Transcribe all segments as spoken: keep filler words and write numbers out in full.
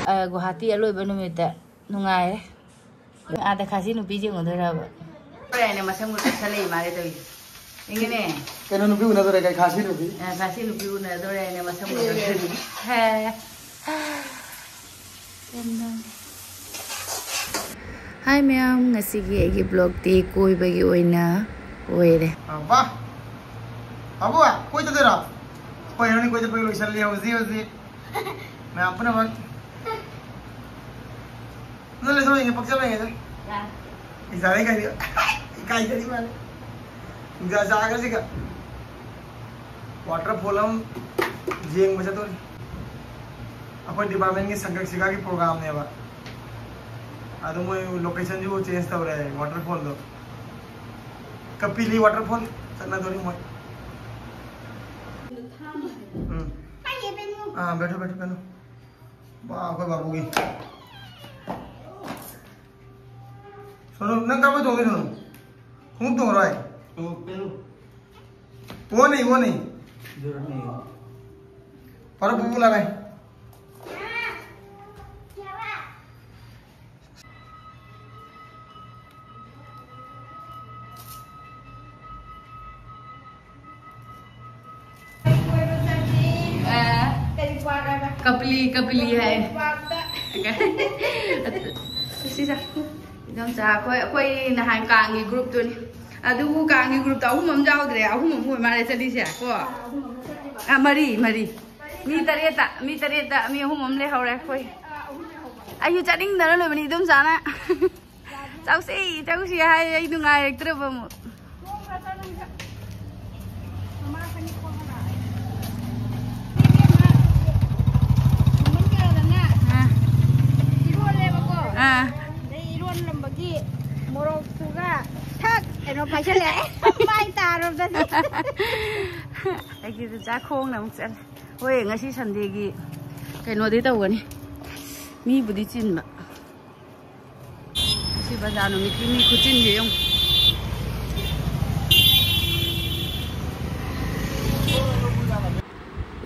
ꯑ, ꯒꯨꯋꯥꯍꯥꯇꯤ ꯑꯂꯣꯏꯕ ꯅꯨꯃꯤꯠꯇ ꯅꯨꯡꯉꯥꯏꯔꯦ꯫ ꯑꯥꯗ ꯈꯥꯁꯤ ꯅꯨꯄꯤ ꯌꯦꯡꯉꯨꯗꯣꯏꯔꯕ? ꯍꯣꯔꯦꯟꯅꯦ ꯃꯁꯝꯒ ꯀꯛꯊꯠꯂꯛꯏ ꯃꯥꯜꯂꯦ ꯇꯧꯔꯤꯁꯦ꯫ ꯏꯪꯉꯤꯅꯦ꯫ ꯀꯩꯅꯣ ꯅꯨꯄꯤ ꯎꯅꯗꯣꯔꯦ ꯀꯩ ꯈꯥꯁꯤ ꯅꯨꯄꯤ? ꯑ, ꯈꯥꯁꯤ ꯅꯨꯄꯤ ꯎꯅꯗꯣꯔꯦꯅꯦ ꯃꯁꯝꯒ ꯀꯛꯊꯠꯂꯛꯏ꯫ ꯍꯦ꯫ ꯌꯥꯝ ꯅꯨꯡꯉꯥꯏ꯫ ꯍꯥꯏ ꯃꯌꯥꯝ, ꯉꯁꯤꯒꯤ ꯑꯩꯒꯤ vlogꯇꯤ ꯀꯣꯏꯕꯒꯤ ꯑꯣꯏꯅ ꯑꯣꯏꯔꯦ꯫ ꯑꯕꯥ! ꯑꯕꯨ, ꯀꯣꯏ ꯆꯠꯇꯣꯏꯔꯣ? ꯍꯣꯏ, ꯍꯣꯔꯦꯟ ꯀꯣꯏ ꯆꯠꯄꯒꯤ ꯂꯣꯏꯁꯜꯂꯤ ꯍꯧꯖꯤꯛ ꯍꯧꯖꯤꯛ꯫ ꯃꯌꯥꯝ ꯄꯨꯝꯅꯃꯛ꯫ ꯅꯪ ꯂꯩꯊꯣꯛ ꯌꯦꯡꯒꯦ, ꯄꯛꯆꯕ ꯌꯦꯡꯒꯦ꯫ ꯌꯥ꯫ ꯏꯆꯥꯗꯩ ꯀꯥꯏꯗ? ꯏꯀꯥꯏꯖꯔꯤ ꯃꯥꯜꯂꯦ꯫ ꯅꯨꯡꯁꯥ ꯁꯥꯈ꯭ꯔꯁꯤꯒ꯫ Waterfall ꯑꯃ ꯌꯦꯡꯕ ꯆꯠꯇꯣꯔꯤ꯫ ꯑꯩꯈꯣꯏ departmentꯀꯤ ꯁꯪꯒꯛ ꯁꯤꯒꯥꯒꯤ programꯅꯦꯕ꯫ ꯑꯗꯨ ꯃꯣꯏ locationꯁꯨ change ꯇꯧꯔꯦ, waterfallꯗꯣ꯫ ꯀꯄꯤꯂꯤ waterfall ꯆꯠꯅꯗꯣꯔꯤ ꯃꯣꯏ꯫ ꯎꯝ꯫ ꯑꯥ, ꯕꯦꯊꯣ, ꯕꯦꯊꯣ, ꯕꯦꯊꯣ꯫ ꯕꯥ, ꯑꯩꯈꯣꯏ ꯕꯥꯕꯨꯒꯤ꯫ ꯁꯣꯅꯨ, ꯅꯪ ꯀꯔꯝꯕ ꯇꯣꯡꯗꯣꯏ, ꯁꯣꯅꯨ? ꯈꯣꯡꯎꯞ ꯇꯣꯡꯉꯔꯣꯏ? ꯈꯣꯡꯎꯞ ꯄꯦꯔꯨ꯫ वो नहीं, वो नहीं। जरूरत नहीं है। ꯐꯔꯦ, ꯄꯨꯄꯨ ꯂꯥꯛꯑꯦ꯫ ꯑ, ꯀꯔꯤ park ꯍꯥꯏꯕ? ꯀꯄꯂꯤ, ꯀꯄꯂꯤ ꯍꯥꯏ꯫ Parkꯇ꯫ ꯁꯤꯁꯦ, ꯏꯗꯣꯝꯆꯥ, ꯑꯩꯈꯣꯏ, ꯑꯩꯈꯣꯏ ꯅꯍꯥꯟ ꯀꯥꯡꯒꯤ groupꯇꯨꯅꯤ꯫ ꯑꯗꯨꯕꯨ ꯀꯥꯡꯒꯤ groupꯇ ꯑꯍꯨꯝ ꯑꯃ ꯌꯥꯎꯗ꯭ꯔꯦ, ꯑꯍꯨꯝ ꯑꯃ ꯑꯣꯏ ꯃꯥꯜꯂꯦ ꯆꯠꯂꯤꯁꯦ ꯀꯣ꯫ ꯑ, ꯃꯔꯤ, ꯃꯔꯤ꯫ ꯃꯤ ꯇꯔꯦꯠꯇ, ꯃꯤ ꯇꯔꯦꯠꯇ, ꯃꯤ ꯑꯍꯨꯝ ꯑꯃ ꯂꯩꯍꯧꯔꯦ ꯑꯩꯈꯣꯏ꯫ ꯑꯩꯁꯨ ꯆꯠꯅꯤꯡꯗꯅ ꯂꯣꯏꯕꯅꯤ, ꯏꯗꯣꯝꯆꯥꯅ꯫ ꯆꯧꯁꯤ, ꯆꯧꯁꯤ ꯍꯥꯏ, ꯑꯩ ꯅꯨꯡꯉꯥꯏꯔꯛꯇ꯭ꯔꯕ ꯑꯃꯨꯛ꯫ ꯑꯥ꯫ ꯏꯔꯣꯜꯂꯦꯕꯀꯣ꯫ ꯑꯥ꯫ ꯑꯗꯩ ꯏꯔꯣꯜꯂꯝꯕꯒꯤ ꯃꯣꯔꯣꯛꯇꯨꯒ ꯊꯛ ꯀꯩꯅꯣ ꯐꯥꯏꯁꯜꯂꯛꯑꯦ꯫ ꯃꯥꯏ ꯇꯥꯔꯕꯗꯗꯤ꯫ ꯑꯩꯒꯤꯗꯨ ꯆꯥꯛ ꯈꯣꯡꯅ ꯑꯃꯨꯛ ꯆꯠꯂꯦ꯫ ꯍꯣꯏ, ꯉꯁꯤ Sundayꯒꯤ ꯀꯩꯅꯣꯗꯤ ꯇꯧꯒꯅꯤ, ꯃꯤꯕꯨꯗꯤ ꯆꯤꯟꯕ꯫ ꯁꯤ ꯕꯖꯥꯔ ꯅꯨꯃꯤꯠꯀꯤ ꯃꯤ ꯈꯨꯆꯤꯟꯁꯦ ꯌꯦꯡꯉꯨ꯫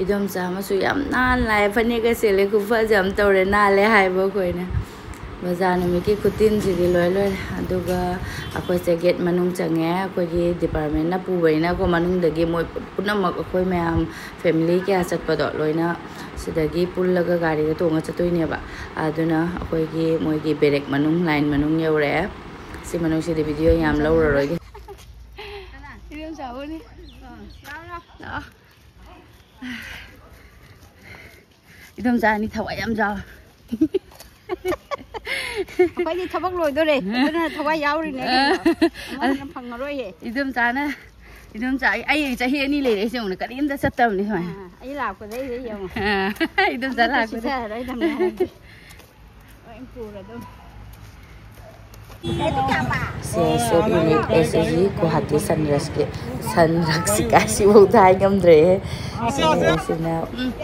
ꯏꯗꯣꯝꯆꯥ ꯑꯃꯁꯨ ꯌꯥꯝ ꯅꯥꯟ ꯂꯥꯛꯑꯦ, ꯐꯅꯦꯛꯀ ꯁꯦꯠꯂꯦ, ꯈꯨꯐꯖ ꯑꯃ ꯇꯧꯔꯦ, ꯅꯥꯜꯂꯦ ꯍꯥꯏꯕ ꯑꯩꯈꯣꯏꯅ꯫ ꯕꯖꯥꯔ ꯅꯨꯃꯤꯠꯀꯤ ꯈꯨꯇꯤꯟꯁꯤꯗꯤ ꯂꯣꯏ ꯂꯣꯏꯔꯦ꯫ ꯑꯗꯨꯒ ꯑꯩꯈꯣꯏꯁꯦ ꯒꯦꯠ ꯃꯅꯨꯡ ꯆꯪꯉꯦ꯫ ꯑꯩꯈꯣꯏꯒꯤ ꯗꯤꯄꯥꯔꯠꯃꯦꯟꯅ ꯄꯨꯕꯅꯤꯅꯀꯣ, ꯃꯅꯨꯡꯗꯒꯤ ꯃꯣꯏ ꯄꯨꯝꯅꯃꯛ, ꯑꯩꯈꯣꯏ ꯃꯌꯥꯝ ꯐꯦꯃꯤꯂꯤ ꯀꯌꯥ ꯆꯠꯄꯗꯣ ꯂꯣꯏꯅ ꯁꯤꯗꯒꯤ ꯄꯨꯜꯂꯒ ꯒꯥꯔꯤꯗ ꯇꯣꯡꯉ ꯆꯠꯇꯣꯏꯅꯦꯕ꯫ ꯑꯗꯨꯅ ꯑꯩꯈꯣꯏꯒꯤ ꯃꯣꯏꯒꯤ ꯕꯦꯔꯦꯛ ꯃꯅꯨꯡ, ꯂꯥꯏꯟ ꯃꯅꯨꯡ ꯌꯧꯔꯛꯑꯦ꯫ ꯁꯤ ꯃꯅꯨꯡꯁꯤꯗꯤ ꯚꯤꯗꯤꯑꯣ ꯌꯥꯝ ꯂꯧꯔꯔꯣꯏꯒꯦ꯫ ꯏꯗꯣꯝꯆꯥ ꯑꯅꯤ ꯊꯋꯥꯏ ꯌꯥꯝ ꯆꯥꯎ꯫ ꯑꯩꯈꯣꯏꯗꯤ ꯊꯕꯛ ꯂꯣꯏꯗꯣꯔꯦ, ꯑꯗꯨꯅ ꯊꯋꯥꯏ ꯌꯥꯎꯔꯤꯅꯦ ꯀꯩꯅꯣ꯫ ꯑꯃꯨꯛ ꯍꯦꯟꯅ ꯐꯪꯉꯔꯣꯏꯍꯦ꯫ ꯏꯗꯣꯝꯆꯥꯅ, ꯏꯗꯣꯝꯆꯥ, ꯑꯩ ꯆꯍꯤ ꯑꯅꯤ ꯂꯩꯔꯦ ꯁꯤ ꯌꯦꯡꯉꯨꯅꯦ, ꯀꯔꯤꯝꯇ ꯆꯠꯇꯕꯅꯤ ꯁꯨꯃꯥꯏꯅ꯫ ꯑꯥ, ꯑꯩ ꯂꯥꯛꯄꯗꯩꯗꯤ ꯌꯦꯡꯉꯣ꯫ ꯑꯥ, ꯏꯗꯣꯝꯆꯥ ꯑꯝꯇ ꯂꯥꯛꯄꯗ꯫ ꯁꯤꯊꯔꯔꯣꯏꯗꯕꯅꯦ ꯍꯥꯏꯗꯤ꯫ ꯂꯣꯏ ꯄꯨꯔꯗꯧꯅꯤ꯫ ꯁꯦ ꯁꯦꯞ ꯌꯨꯅꯤꯠ ꯑꯦꯁ ꯑꯦꯁ ꯖꯤ ꯒꯨꯋꯥꯍꯥꯇꯤ ꯁꯟꯔꯛꯁꯀꯤ, ꯁꯟꯔꯛꯁꯤ ꯀꯥꯏꯁꯤꯐꯧꯗ ꯍꯥꯏ ꯉꯝꯗ꯭ꯔꯦꯍꯦ꯫ ꯑꯗꯨꯒ ꯁꯤꯅ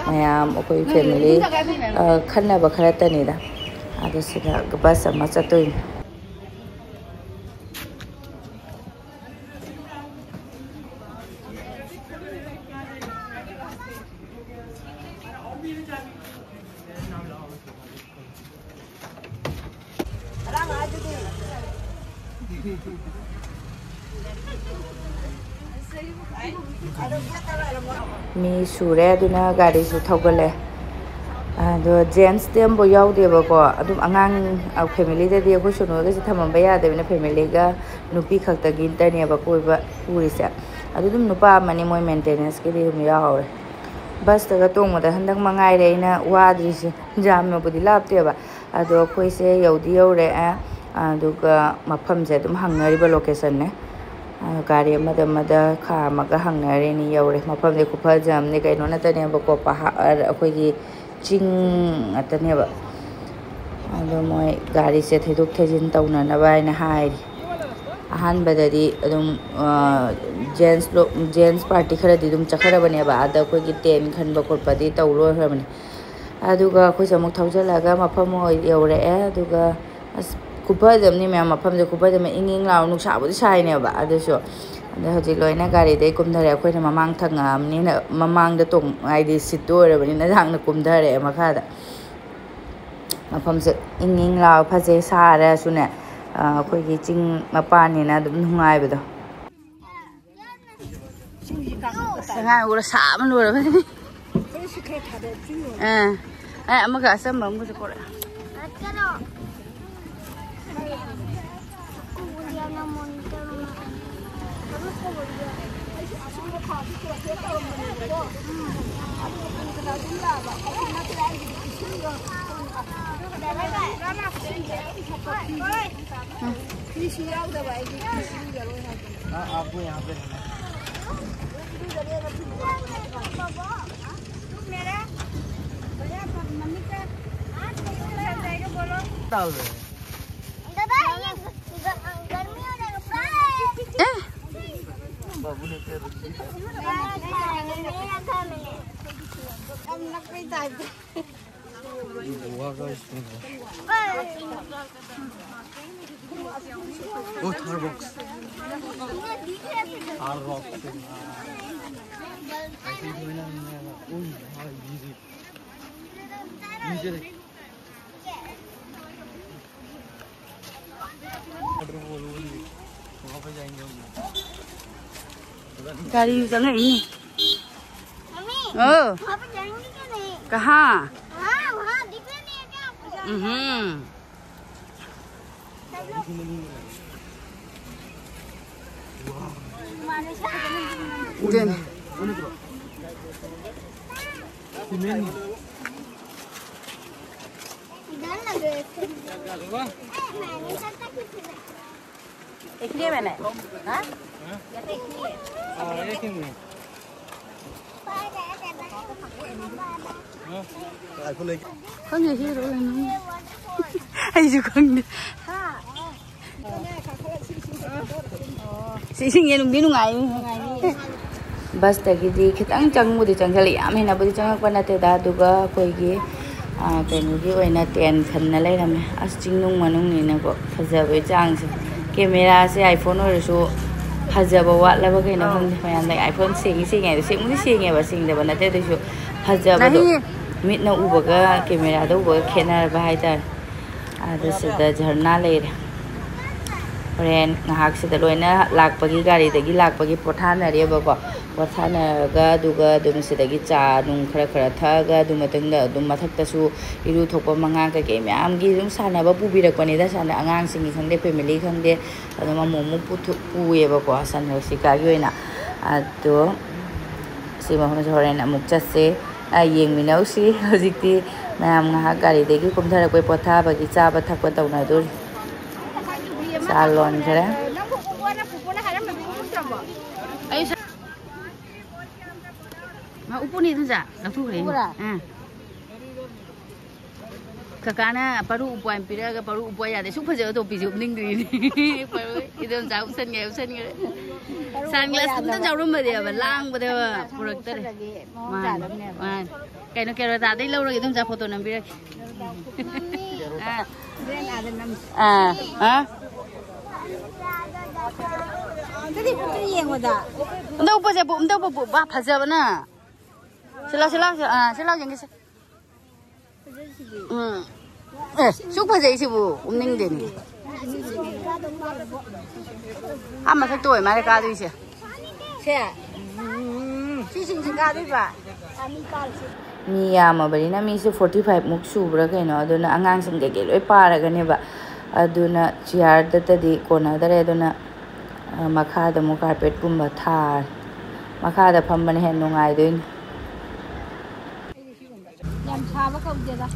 ꯃꯌꯥꯝ ꯑꯩꯈꯣꯏ ꯐꯦꯃꯤꯂꯤ, ꯑ, ꯈꯟꯅꯕ ꯈꯔꯇꯅꯤꯗ꯫ ꯑꯗꯣ ꯁꯤꯗ ꯕꯁ ꯑꯃ ꯆꯠꯇꯣꯏꯅꯤ꯫ ꯃꯤ ꯁꯨꯔꯦ, ꯑꯗꯨꯅ ꯒꯥꯔꯤꯁꯨ ꯊꯧꯒꯠꯂꯦ꯫ ꯑꯗꯣ ꯖꯦꯟꯁꯇꯤ ꯑꯝꯐꯥꯎ ꯌꯥꯎꯗꯦꯕꯀꯣ꯫ ꯑꯗꯨꯝ ꯑꯉꯥꯡ, ꯑ, ꯐꯦꯃꯤꯂꯤꯗꯗꯤ ꯑꯩꯈꯣꯏ ꯁꯣꯅꯨꯒꯁꯦ ꯊꯝꯃꯝꯕ ꯌꯥꯗꯕꯅꯤꯅ ꯐꯦꯃꯤꯂꯤꯒ ꯅꯨꯄꯤ ꯈꯛꯇꯒꯤꯇꯅꯦꯕ ꯀꯣꯏꯕ ꯄꯨꯔꯤꯁꯦ꯫ ꯑꯗꯨ ꯑꯗꯨꯝ ꯅꯨꯄꯥ ꯑꯃꯅꯤ ꯃꯣꯏ ꯃꯦꯟꯇꯦꯅꯦꯟꯁꯀꯤꯗꯤ ꯑꯗꯨꯝ ꯌꯥꯎꯍꯧꯔꯦ꯫ ꯕꯁꯇꯒ ꯇꯣꯡꯕꯗ ꯍꯟꯗꯛ ꯃꯉꯥꯏꯔꯦ ꯑꯩꯅ ꯋꯥꯗ꯭ꯔꯤꯁꯦ꯫ ꯌꯥꯝꯅꯕꯨꯗꯤ ꯂꯥꯞꯇꯦꯕ, ꯑꯗꯣ ꯑꯩꯈꯣꯏꯁꯦ ꯌꯧꯗꯤ ꯌꯧꯔꯛꯑꯦ꯫ ꯑꯗꯨꯒ ꯃꯐꯝꯁꯦ ꯑꯗꯨꯝ ꯍꯪꯅꯔꯤꯕ ꯂꯣꯀꯦꯁꯟꯅꯦ꯫ ꯑ, ꯒꯥꯔꯤ ꯑꯃꯗ ꯑꯃꯗ ꯈꯥꯝꯃꯒ ꯍꯪꯅꯔꯤꯅꯤ꯫ ꯌꯧꯔꯦ꯫ ꯃꯐꯝꯁꯦ ꯈꯨꯐꯖ ꯑꯃꯅꯤ, ꯀꯩꯅꯣ ꯅꯠꯇꯅꯦꯕꯀꯣ, ꯄꯍꯥꯔ, ꯑꯩꯈꯣꯏꯒꯤ ꯆꯤꯡ ꯉꯥꯛꯇꯅꯦꯕ꯫ ꯑꯗꯣ ꯃꯣꯏ ꯒꯥꯔꯤꯁꯦ ꯊꯩꯗꯣꯛ ꯊꯩꯖꯤꯟ ꯇꯧꯅꯅꯕ ꯍꯥꯏꯅ ꯍꯥꯏꯔꯤ꯫ ꯑꯍꯥꯟꯕꯗꯗꯤ ꯑꯗꯨꯝ, ꯑ, ꯖꯦꯟꯁ ꯂꯣ-, ꯖꯦꯟꯁ ꯄꯥꯔꯇꯤ ꯈꯔꯗꯤ ꯑꯗꯨꯝ ꯆꯠꯈ꯭ꯔꯕꯅꯦꯕ꯫ ꯑꯗ ꯑꯩꯈꯣꯏꯒꯤ ꯇꯦꯟ ꯈꯟꯕ ꯈꯣꯠꯄꯗꯤ ꯇꯧ ꯂꯣꯏꯈ꯭ꯔꯕꯅꯦ꯫ ꯑꯗꯨꯒ ꯑꯩꯈꯣꯏꯁꯦ ꯑꯃꯨꯛ ꯊꯧꯖꯤꯜꯂꯒ ꯃꯐꯝ ꯑꯣꯏ ꯌꯧꯔꯛꯑꯦ꯫ ꯑꯗꯨꯒ ꯑꯁ, ꯈꯨꯐꯖꯕꯅꯤ ꯃꯌꯥꯝ, ꯃꯐꯝꯁꯦ ꯈꯨꯐꯖꯕ, ꯏꯪ ꯏꯪ ꯂꯥꯎ, ꯅꯨꯡꯁꯥꯕꯨꯗꯤ ꯁꯥꯏꯅꯦꯕ꯫ ꯑꯗꯨꯁꯨ ꯑꯗꯩ ꯍꯧꯖꯤꯛ ꯂꯣꯏꯅ ꯒꯥꯔꯤꯗꯩ ꯀꯨꯝꯊꯔꯦ꯫ ꯑꯩꯈꯣꯏꯅ ꯃꯃꯥꯡ ꯊꯪꯉꯛꯑꯕꯅꯤꯅ, ꯃꯃꯥꯡꯗ ꯇꯣꯡ ꯍꯥꯏꯗꯤ ꯁꯤꯠꯇꯨ ꯑꯣꯏꯔꯕꯅꯤꯅ ꯁꯥꯡꯅ ꯀꯨꯝꯊꯔꯛꯑꯦ ꯃꯈꯥꯗ꯫ ꯃꯐꯝꯁꯦ ꯏꯪ ꯏꯪ ꯂꯥꯎ, ꯐꯖꯩ, ꯁꯥꯔꯁꯨꯅꯦ꯫ ꯑꯩꯈꯣꯏꯒꯤ ꯆꯤꯡ ꯃꯄꯥꯟꯅꯤꯅ ꯑꯗꯨꯝ ꯅꯨꯡꯉꯥꯏꯕꯗꯣ꯫ ꯑꯁ, ꯑꯉꯥꯡ ꯎꯔ ꯁꯥꯕꯅ ꯂꯣꯏꯔꯕꯅꯤ꯫ ꯑꯥ, ꯑꯩ ꯑꯃꯒ ꯑꯆꯝꯕ ꯑꯃꯒꯁꯨ ꯄꯣꯔꯛꯑꯦ꯫ हाँ, आपको यहाँ पे रहना है। डाल रहे हैं। दादा, ये ग-, गर्मी हो जाएगा। बाबू ने पैर रख दिया। अब नकली टाइप। गोवा का इसमें है। ओ, थार बॉक्स। थार रॉक। ऐसे ही कोई ना मिलेगा। ओए, भाई, ये देख। नीचे देख। वाटर फॉल, वो देख। वहाँ पे जाएंगे हम। गाड़ी चलेगी। मम्मी, ओ। वहाँ पे जाएंगे क्या नहीं? कहाँ? हाँ, वहाँ दिख रहा नहीं है क्या आपको? हम्म। इधर लगे थे। मैंने कहा था किसी ने। एक लिए मैंने। हाँ? ये तो एक लिए। हाँ, एक ही लिए। ꯈꯪꯗꯦ, ꯁꯤ ꯂꯣꯏꯅ꯫ ꯑꯩꯁꯨ ꯈꯪꯗꯦ꯫ ꯁꯤ ꯏꯁꯤꯡꯁꯦ ꯅꯨꯡꯗꯤ ꯅꯨꯡꯉꯥꯏꯅꯤ꯫ ꯕꯁꯇꯒꯤꯗꯤ ꯈꯤꯇꯪ ꯆꯪꯕꯨꯗꯤ ꯆꯪꯁꯤꯜꯂꯛꯑꯦ, ꯌꯥꯝ ꯍꯦꯟꯅꯕꯨꯗꯤ ꯆꯪꯉꯛꯄ ꯅꯠꯇꯦꯗ꯫ ꯑꯗꯨꯒ ꯑꯩꯈꯣꯏꯒꯤ ꯀꯩꯅꯣꯒꯤ ꯑꯣꯏꯅ ꯇꯦꯟ ꯈꯟꯅ ꯂꯩꯔꯝꯃꯦ꯫ ꯑꯁ, ꯆꯤꯡꯅꯨꯡ ꯃꯅꯨꯡꯅꯤꯅꯀꯣ, ꯐꯖꯕꯒꯤ ꯆꯥꯡꯁꯦ꯫ ꯀꯦꯃꯦꯔꯥꯁꯦ iPhone ꯑꯣꯏꯔꯁꯨ ꯐꯖꯕ ꯋꯥꯠꯂꯕ ꯀꯩꯅꯣ ꯈꯪꯗꯦ꯫ ꯃꯌꯥꯝꯅ iPhone ꯁꯦꯡꯉꯤ ꯁꯦꯡꯉꯤ ꯍꯥꯏꯗꯣ, ꯁꯦꯡꯕꯨꯗꯤ ꯁꯦꯡꯉꯦꯕ, ꯁꯦꯡꯗꯕ ꯅꯠꯇꯦ, ꯑꯗꯨꯏꯁꯨ ꯐꯖꯕꯗꯣ, ꯃꯤꯠꯅ ꯎꯕꯒ ꯀꯦꯃꯦꯔꯥꯗ ꯎꯕꯒ ꯈꯦꯠꯅꯔꯕ ꯍꯥꯏꯇꯥꯔꯦ꯫ ꯑꯗ ꯁꯤꯗ ꯖꯔꯅꯥ ꯂꯩꯔꯦ꯫ ꯍꯣꯔꯦꯟ ꯉꯥꯏꯍꯥꯛꯁꯤꯗ ꯂꯣꯏꯅ ꯂꯥꯛꯄꯒꯤ, ꯒꯥꯔꯤꯗꯒꯤ ꯂꯥꯛꯄꯒꯤ ꯄꯣꯊꯥꯅꯔꯦꯕꯀꯣ꯫ ꯄꯣꯊꯥꯅꯔꯒ ꯑꯗꯨꯒ ꯑꯗꯨꯝ ꯁꯤꯗꯒꯤ ꯆꯥ ꯅꯨꯡ ꯈꯔ ꯈꯔ ꯊꯛꯑꯒ ꯑꯗꯨ ꯃꯇꯨꯡꯗ ꯑꯗꯨꯝ ꯃꯊꯛꯇꯁꯨ ꯏꯔꯨ ꯊꯣꯛꯄ ꯃꯉꯥꯡ ꯀꯩꯀꯩ ꯃꯌꯥꯝꯒꯤ ꯑꯗꯨꯝ ꯁꯥꯟꯅꯕ ꯄꯨꯕꯤꯔꯛꯄꯅꯤꯗ꯫ ꯁꯥꯟꯅ-, ꯑꯉꯥꯡꯁꯤꯡꯒꯤ ꯈꯪꯗꯦ, family ꯈꯪꯗꯦ, ꯑꯗꯨꯝ ꯑꯃꯨꯛ ꯑꯃꯨꯛ ꯄꯨꯊꯣꯛ-, ꯄꯨꯑꯦꯕꯀꯣ, ꯁꯟ ꯔꯣꯁꯤꯀꯥꯒꯤ ꯑꯣꯏꯅ꯫ ꯑꯗꯣ ꯁꯤ ꯃꯐꯝꯁꯦ ꯍꯣꯔꯦꯟ ꯑꯃꯨꯛ ꯆꯠꯁꯦ꯫ ꯑ, ꯌꯦꯡꯃꯤꯟꯅꯧꯁꯤ꯫ ꯍꯧꯖꯤꯛꯇꯤ ꯃꯌꯥꯝ ꯉꯥꯏꯍꯥꯛ ꯒꯥꯔꯤꯗꯒꯤ ꯀꯨꯝꯊꯔꯛꯄꯩ ꯄꯣꯊꯥꯕꯒꯤ ꯆꯥꯕ ꯊꯛꯄ ꯇꯧꯅꯗꯣꯔꯤ꯫ ꯆꯥ ꯂꯣꯟꯈ꯭ꯔꯦ꯫ ꯑꯩ ꯁ-, ꯃꯥ ꯎꯄꯨꯅꯤ ꯑꯗꯨꯝ ꯆꯥ ꯂꯧꯊꯣꯛꯈ꯭ꯔꯦ꯫ ꯎꯄꯨꯔꯥ? ꯑꯥ꯫ ꯀꯀꯥꯅ ꯄꯔꯨ ꯎꯄꯨ ꯍꯥꯏꯅ ꯄꯤꯔꯛꯑꯒ, ꯄꯔꯨ ꯎꯄꯨ ꯌꯥꯗꯦ꯫ ꯁꯨꯛ ꯐꯖꯕ ꯇꯣꯄꯤꯁꯦ ꯎꯞꯅꯤꯡꯗ꯭ꯔꯤꯅꯦ꯫ ꯄꯔꯨ ꯏꯗꯣꯝꯆꯥ ꯎꯞꯁꯟꯒꯦ, ꯎꯞꯁꯟꯈ꯭ꯔꯦ꯫ Sunglass ꯑꯝꯇꯪ ꯌꯥꯎꯔꯝꯃꯗꯤꯕ, ꯂꯥꯡꯕꯗ ꯄꯨꯔꯛꯇꯔꯦ꯫ ꯃꯥꯅꯤ, ꯃꯥꯅꯤ꯫ ꯀꯩꯅꯣ, ꯀꯦꯔꯣꯇꯥꯗꯩ ꯂꯧꯔꯒꯦ, ꯏꯗꯣꯝꯆꯥ ꯐꯣꯇꯣ ꯅꯝꯕꯤꯔꯒꯦ꯫ ꯑꯥ꯫ ꯑꯥ, ꯑꯥ꯫ ꯑꯝꯇ ꯎꯞꯄꯁꯦ, ꯄꯨ-, ꯑꯝꯇ ꯎꯞꯄ, ꯄꯨ-, ꯕꯥ, ꯐꯖꯕꯅ꯫ ꯁꯤ ꯂꯥꯎ, ꯁꯤ ꯂꯥꯎ, ꯁꯤ, ꯑꯥ, ꯁꯤ ꯂꯥꯎ ꯌꯦꯡꯒꯦꯁꯦ꯫ ꯎꯝ꯫ ꯑꯦ, ꯁꯨꯛ ꯐꯖꯩ ꯁꯤꯕꯨ, ꯎꯞꯅꯤꯡꯗꯦꯅꯦ꯫ ꯑꯥ ꯃꯊꯛꯇ ꯑꯣꯏ ꯃꯥꯜꯂꯦ ꯀꯥꯗꯣꯏꯁꯦ꯫ ꯁꯦ? ꯁꯤꯁꯤꯡꯁꯤ ꯀꯥꯗꯣꯏꯕ? ꯃꯤ ꯌꯥꯝꯃꯕꯅꯤꯅ, ꯃꯤꯁꯦ forty five ꯃꯨꯛ ꯁꯨꯕ꯭ꯔꯥ ꯀꯩꯅꯣ, ꯑꯗꯨꯅ ꯑꯉꯥꯡꯁꯤꯡ ꯀꯩꯀꯩ ꯂꯣꯏ ꯄꯥꯔꯒꯅꯦꯕ꯫ ꯑꯗꯨꯅ ꯆꯤꯌꯥꯔꯗꯇꯗꯤ ꯀꯣꯟꯅꯗꯔꯦ, ꯑꯗꯨꯅ, ꯑ, ꯃꯈꯥꯗ ꯑꯃꯨꯛ ꯀꯥꯔꯄꯦꯠꯀꯨꯝꯕ ꯊꯥꯔꯦ꯫ ꯃꯈꯥꯗ ꯐꯝꯕꯅ ꯍꯦꯟꯅ ꯅꯨꯡꯉꯥꯏꯗꯣꯏꯅꯤ꯫ ꯌꯥꯝ ꯁꯥꯕ ꯀꯧꯗꯦꯗ꯫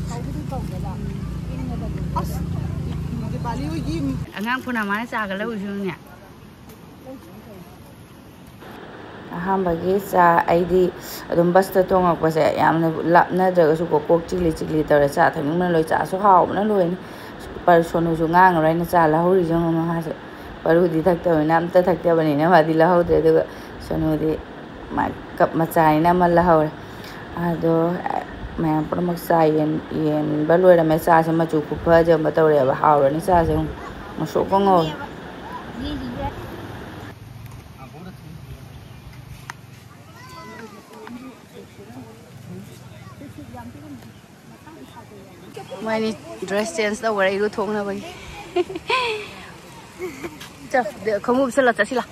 ꯀꯧꯕꯗꯤ ꯀꯧꯗꯦꯗ꯫ ꯏꯪꯉꯕꯅꯤ꯫ ꯑꯁ, ꯗꯤꯄꯥꯂꯤ ꯍꯣꯏꯒꯤ ꯑꯉꯥꯡ ꯄꯨꯅꯃꯥꯅ ꯆꯥꯒ ꯂꯧꯔꯤꯁꯤꯅꯅꯦ꯫ ꯑꯍꯥꯟꯕꯒꯤ ꯆꯥ, ꯑꯩꯗꯤ ꯑꯗꯨꯝ ꯕꯁꯇ ꯇꯣꯡꯉꯛꯄꯁꯦ ꯌꯥꯝꯅ ꯂꯥꯞꯅꯗ꯭ꯔꯒꯁꯨꯀꯣ, ꯀꯣꯛ ꯆꯤꯛꯂꯤ ꯆꯤꯛꯂꯤ ꯇꯧꯔꯦ꯫ ꯆꯥ ꯊꯛꯅꯤꯡꯕꯅ ꯂꯣꯏ, ꯆꯥꯁꯨ ꯍꯥꯎꯕꯅ ꯂꯣꯏꯅꯤ꯫ ꯄꯔ-, ꯁꯣꯅꯨꯁꯨ ꯉꯥꯡꯉꯔꯣꯏ, ꯑꯩꯅ ꯆꯥ ꯂꯧꯍꯧꯔꯤꯁꯦ ꯌꯦꯡꯉꯣ ꯃꯥꯁꯦ꯫ ꯄꯔꯨꯗꯤ ꯊꯛꯇꯕꯅꯤꯅ, ꯑꯝꯇ ꯊꯛꯇꯕꯅꯤꯅ ꯃꯥꯗꯤ ꯂꯧꯍꯧꯗ꯭ꯔꯦ꯫ ꯑꯗꯨꯒ ꯁꯣꯅꯨꯗꯤ ꯃꯥ ꯀꯞ ꯃꯆꯥꯅꯤꯅ ꯑꯃ ꯂꯧꯍꯧꯔꯦ꯫ ꯑꯗꯣ ꯃꯌꯥꯝ ꯄꯨꯝꯅꯃꯛ ꯆꯥ ꯌꯦꯟ-, ꯌꯦꯟꯕ ꯂꯣꯏꯔꯝꯃꯦ꯫ ꯆꯥꯁꯦ ꯃꯆꯨ ꯈꯨꯐꯖ ꯑꯃ ꯇꯧꯔꯛꯑꯦꯕ꯫ ꯍꯥꯎꯔꯅꯤ ꯆꯥꯁꯦ꯫ ꯉꯧꯁꯣꯛꯀ ꯉꯧꯔꯦ꯫ ꯃꯣꯏꯅꯤ dress change ꯇꯧꯈ꯭ꯔꯦ ꯏꯔꯨ ꯊꯣꯛꯅꯕꯒꯤ꯫ ꯆꯣ, ꯈꯣꯡꯎꯞ ꯁꯦꯠꯂ ꯆꯠꯁꯤ ꯂꯥꯎ꯫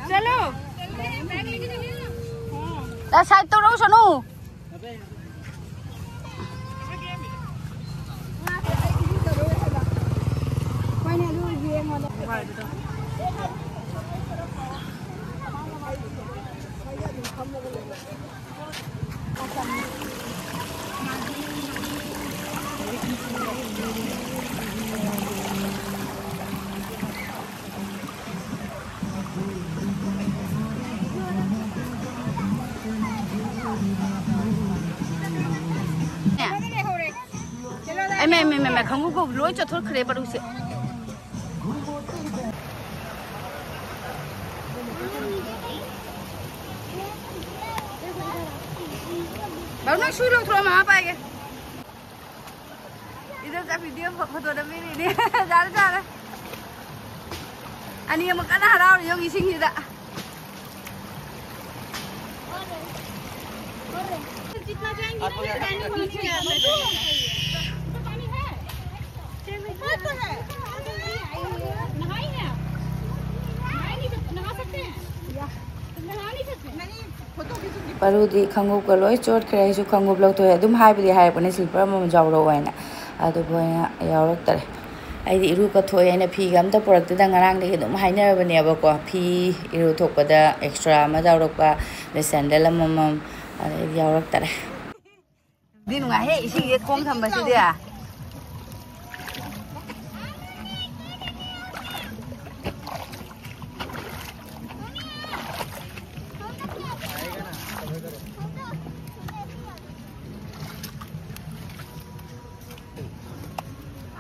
ꯆꯠꯂꯣ꯫ ꯁꯥꯏꯠ ꯇꯧꯔꯧꯁꯅꯨ꯫ ꯑꯩ ꯃꯩ, ꯃꯩ, ꯃꯩ, ꯃꯩ, ꯈꯪꯉꯨ ꯈꯪꯉꯨ, ꯂꯣꯏ ꯆꯠꯊꯣꯛꯈ꯭ꯔꯦ ꯃꯔꯨꯁꯦ꯫ ꯕꯥꯕꯨ, ꯅꯪ ꯁꯨ ꯂꯧꯊꯣꯔꯛꯑꯣ, ꯃꯃꯥ ꯄꯥꯏꯒꯦ꯫ ꯏꯗꯣꯝꯆꯥ video photo ꯅꯝꯃꯤꯅꯤꯅꯦ꯫ ꯌꯥꯔꯦ, ꯌꯥꯔꯦ꯫ ꯑꯅꯤ ꯑꯃ ꯀꯟꯅ ꯍꯔꯥꯎꯔꯤ ꯌꯦꯡꯉꯨ ꯏꯁꯤꯡꯁꯤꯗ꯫ ꯃꯔꯨꯗꯤ ꯈꯣꯡꯎꯞꯀ ꯂꯣꯏ ꯆꯣꯠꯈ꯭ꯔꯦ꯫ ꯑꯩꯁꯨ ꯈꯣꯡꯎꯞ ꯂꯧꯊꯣꯛꯑꯦ꯫ ꯑꯗꯨꯝ ꯍꯥꯏꯕꯨꯗꯤ ꯍꯥꯏꯔꯛꯄꯅꯦ slipper ꯑꯃꯃꯝ ꯌꯥꯎꯔꯛꯑꯣ ꯍꯥꯏꯅ, ꯑꯗꯨꯕꯨ ꯑꯩꯅ ꯌꯥꯎꯔꯛꯇꯔꯦ꯫ ꯑꯩꯗꯤ ꯏꯔꯨ ꯀꯠꯊꯣꯛꯑꯦ ꯍꯥꯏꯅ ꯐꯤꯒ ꯑꯝꯇ ꯄꯨꯔꯛꯇꯦꯗ꯫ ꯉꯔꯥꯡꯗꯒꯤ ꯑꯗꯨꯝ ꯍꯥꯏꯅꯔꯕꯅꯦꯕꯀꯣ, ꯐꯤ ꯏꯔꯨ ꯊꯣꯛꯄꯗ extra ꯑꯃ ꯌꯥꯎꯔꯛꯄ, ꯑꯗꯩ sandal ꯑꯃꯃꯝ, ꯑꯗꯩꯗꯤ ꯌꯥꯎꯔꯛꯇꯔꯦ꯫ ꯗꯤ ꯅꯨꯡꯉꯥꯏꯍꯦ, ꯏꯁꯤꯡꯁꯦ ꯈꯣꯡ ꯊꯝꯕꯁꯤꯗꯤ꯫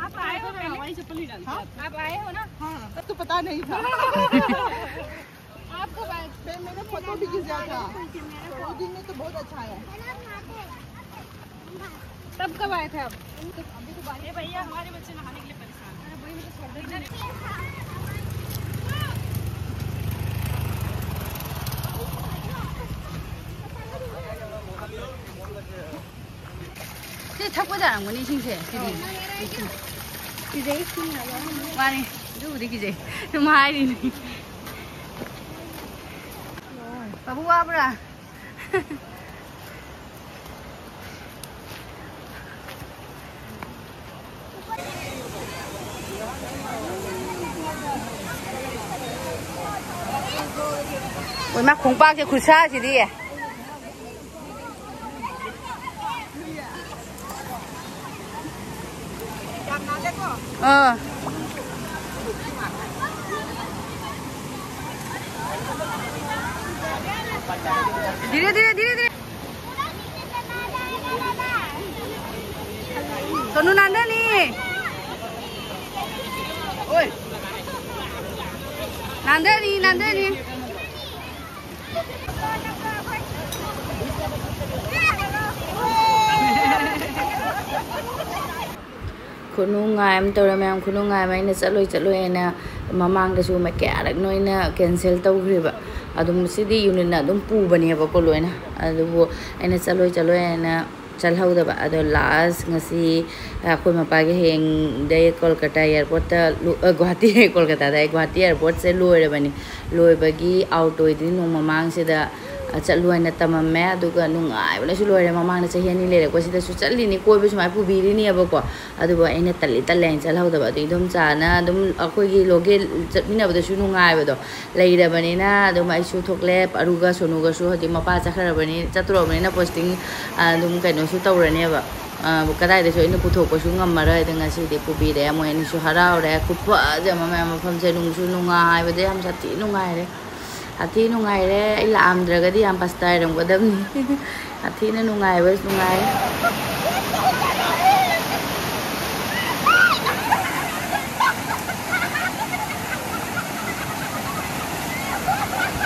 आप आए हो पहले? आप आए हो ना? हाँ, तब तो पता नहीं था। फिर मैंने फोटो भी खींचा था, दो दिन में तो बहुत अच्छा है। तब कब आए थे आप? अभी तो बारिश, भैया, हमारे बच्चे नहाने के लिए परेशान हैं। ꯁꯤ ꯊꯛꯄ ꯌꯥꯔꯝꯒꯅꯤ ꯏꯁꯤꯡꯁꯦ ꯁꯤꯗꯤ꯫ ꯀꯤꯖꯩ ꯏꯁꯤꯡ ꯍꯥꯏꯕ꯫ ꯃꯥꯅꯤ, ꯑꯗꯨꯕꯨꯗꯤ ꯀꯤꯖꯩ꯫ ꯁꯨꯝ ꯍꯥꯏꯔꯤꯅꯤ꯫ ꯕꯥꯕꯨ ꯋꯥꯕ꯭ꯔꯥ? ꯍꯣꯏ, ꯃꯥ ꯈꯣꯡꯄꯥꯛꯁꯦ ꯈꯨꯠꯁꯥꯁꯤꯗꯤ꯫ ꯑꯥ꯫ धीरे, धीरे, धीरे, धीरे। सोनू, नांदनी। ओए। नांदनी, नांदनी। ꯈꯨꯅꯨꯡꯉꯥꯏ ꯑꯃ ꯇꯧꯔꯦ ꯃꯌꯥꯝ, ꯈꯨꯅꯨꯡꯉꯥꯏ ꯑꯃ꯫ ꯑꯩꯅ ꯆꯠꯂꯣꯏ ꯆꯠꯂꯣꯏ ꯍꯥꯏꯅ ꯃꯃꯥꯡꯗꯁꯨ ꯃ-, ꯀꯌꯥꯔꯛꯅꯣ ꯑꯩꯅ cancel ꯇꯧꯈ꯭ꯔꯤꯕ꯫ ꯑꯗꯨꯝ ꯁꯤꯗꯤ ꯌꯨꯅꯤꯠꯅ ꯑꯗꯨꯝ ꯄꯨꯕꯅꯦꯕꯀꯣ ꯂꯣꯏꯅ꯫ ꯑꯗꯨꯕꯨ ꯑꯩꯅ ꯆꯠꯂꯣꯏ ꯆꯠꯂꯣꯏ ꯍꯥꯏꯅ ꯆꯠꯍꯧꯗꯕ꯫ ꯑꯗꯣ last ꯉꯁꯤ ꯑꯩꯈꯣꯏ ꯃꯄꯥꯒꯤ ꯍꯌꯦꯡꯗꯩ ꯀꯣꯜꯀꯇꯥ airportꯇ ꯂꯨ-, ꯑ, ꯒꯨꯍꯥꯇꯤ, ꯀꯣꯜꯀꯇꯥꯗ ꯑꯩ ꯒꯨꯍꯥꯇꯤ airportꯁꯦ ꯂꯣꯏꯔꯕꯅꯤ꯫ ꯂꯣꯏꯕꯒꯤ ꯑꯥꯎꯇꯣꯗꯤ ꯅꯣꯡ ꯃꯃꯥꯡꯁꯤꯗ, ꯑ, ꯆꯠꯂꯨ ꯍꯥꯏꯅ ꯇꯝꯃꯝꯃꯦ꯫ ꯑꯗꯨꯒ ꯅꯨꯡꯉꯥꯏꯕꯅꯁꯨ ꯂꯣꯏꯔꯦ꯫ ꯃꯃꯥꯡꯗ ꯆꯍꯤ ꯑꯅꯤ ꯂꯩꯔꯛꯄꯁꯤꯗꯁꯨ ꯆꯠꯂꯤꯅꯤ, ꯀꯣꯏꯕ ꯁꯨꯃꯥꯏꯅ ꯄꯨꯕꯤꯔꯤꯅꯦꯕꯀꯣ꯫ ꯑꯗꯨꯕꯨ ꯑꯩꯅ ꯇꯜꯂꯤ ꯇꯜꯂꯦ ꯍꯥꯏꯅ ꯆꯠꯍꯧꯗꯕ꯫ ꯑꯗꯨ ꯏꯗꯣꯝꯆꯥꯅ ꯑꯗꯨꯝ ꯑꯩꯈꯣꯏꯒꯤ ꯂꯣꯀꯦꯜ ꯆꯠꯃꯤꯟꯅꯕꯗꯁꯨ ꯅꯨꯡꯉꯥꯏꯕꯗꯣ ꯂꯩꯔꯕꯅꯤꯅ ꯑꯗꯨꯝ ꯑꯩꯁꯨ ꯊꯣꯛꯂꯦ꯫ ꯑꯔꯨꯒ ꯁꯣꯅꯨꯒꯁꯨ ꯍꯧꯖꯤꯛ ꯃꯄꯥ ꯆꯠꯈ꯭ꯔꯕꯅꯤ, ꯆꯠꯇꯣꯔꯕꯅꯤꯅ posting, ꯑ, ꯑꯗꯨꯝ ꯀꯩꯅꯣꯁꯨ ꯇꯧꯔꯅꯦꯕ꯫ ꯑ, ꯀꯗꯥꯏꯗꯁꯨ ꯑꯩꯅ ꯄꯨꯊꯣꯛꯄꯁꯨ ꯉꯝꯃꯔꯣꯏ꯫ ꯑꯗꯣ ꯉꯁꯤꯗꯤ ꯄꯨꯕꯤꯔꯦ꯫ ꯃꯣꯏ ꯑꯅꯤꯁꯨ ꯍꯔꯥꯎꯔꯦ꯫ ꯈꯨꯐꯖ ꯑꯃ ꯃꯌꯥꯝ, ꯃꯐꯝꯁꯦ ꯅꯨꯡꯁꯨ ꯅꯨꯡꯉꯥꯏꯕꯗ ꯌꯥꯝ ꯁꯥꯊꯤ ꯅꯨꯡꯉꯥꯏꯔꯦ꯫ ꯁꯥꯊꯤ ꯅꯨꯡꯉꯥꯏꯔꯦ꯫ ꯑꯩ ꯂꯥꯛꯑꯝꯗ꯭ꯔꯒꯗꯤ ꯌꯥꯝ ꯄꯁꯇꯥꯏꯔꯝꯒꯗꯕꯅꯤ꯫ ꯁꯥꯊꯤꯅ ꯅꯨꯡꯉꯥꯏꯕ ꯅꯨꯡꯉꯥꯏꯔꯦ꯫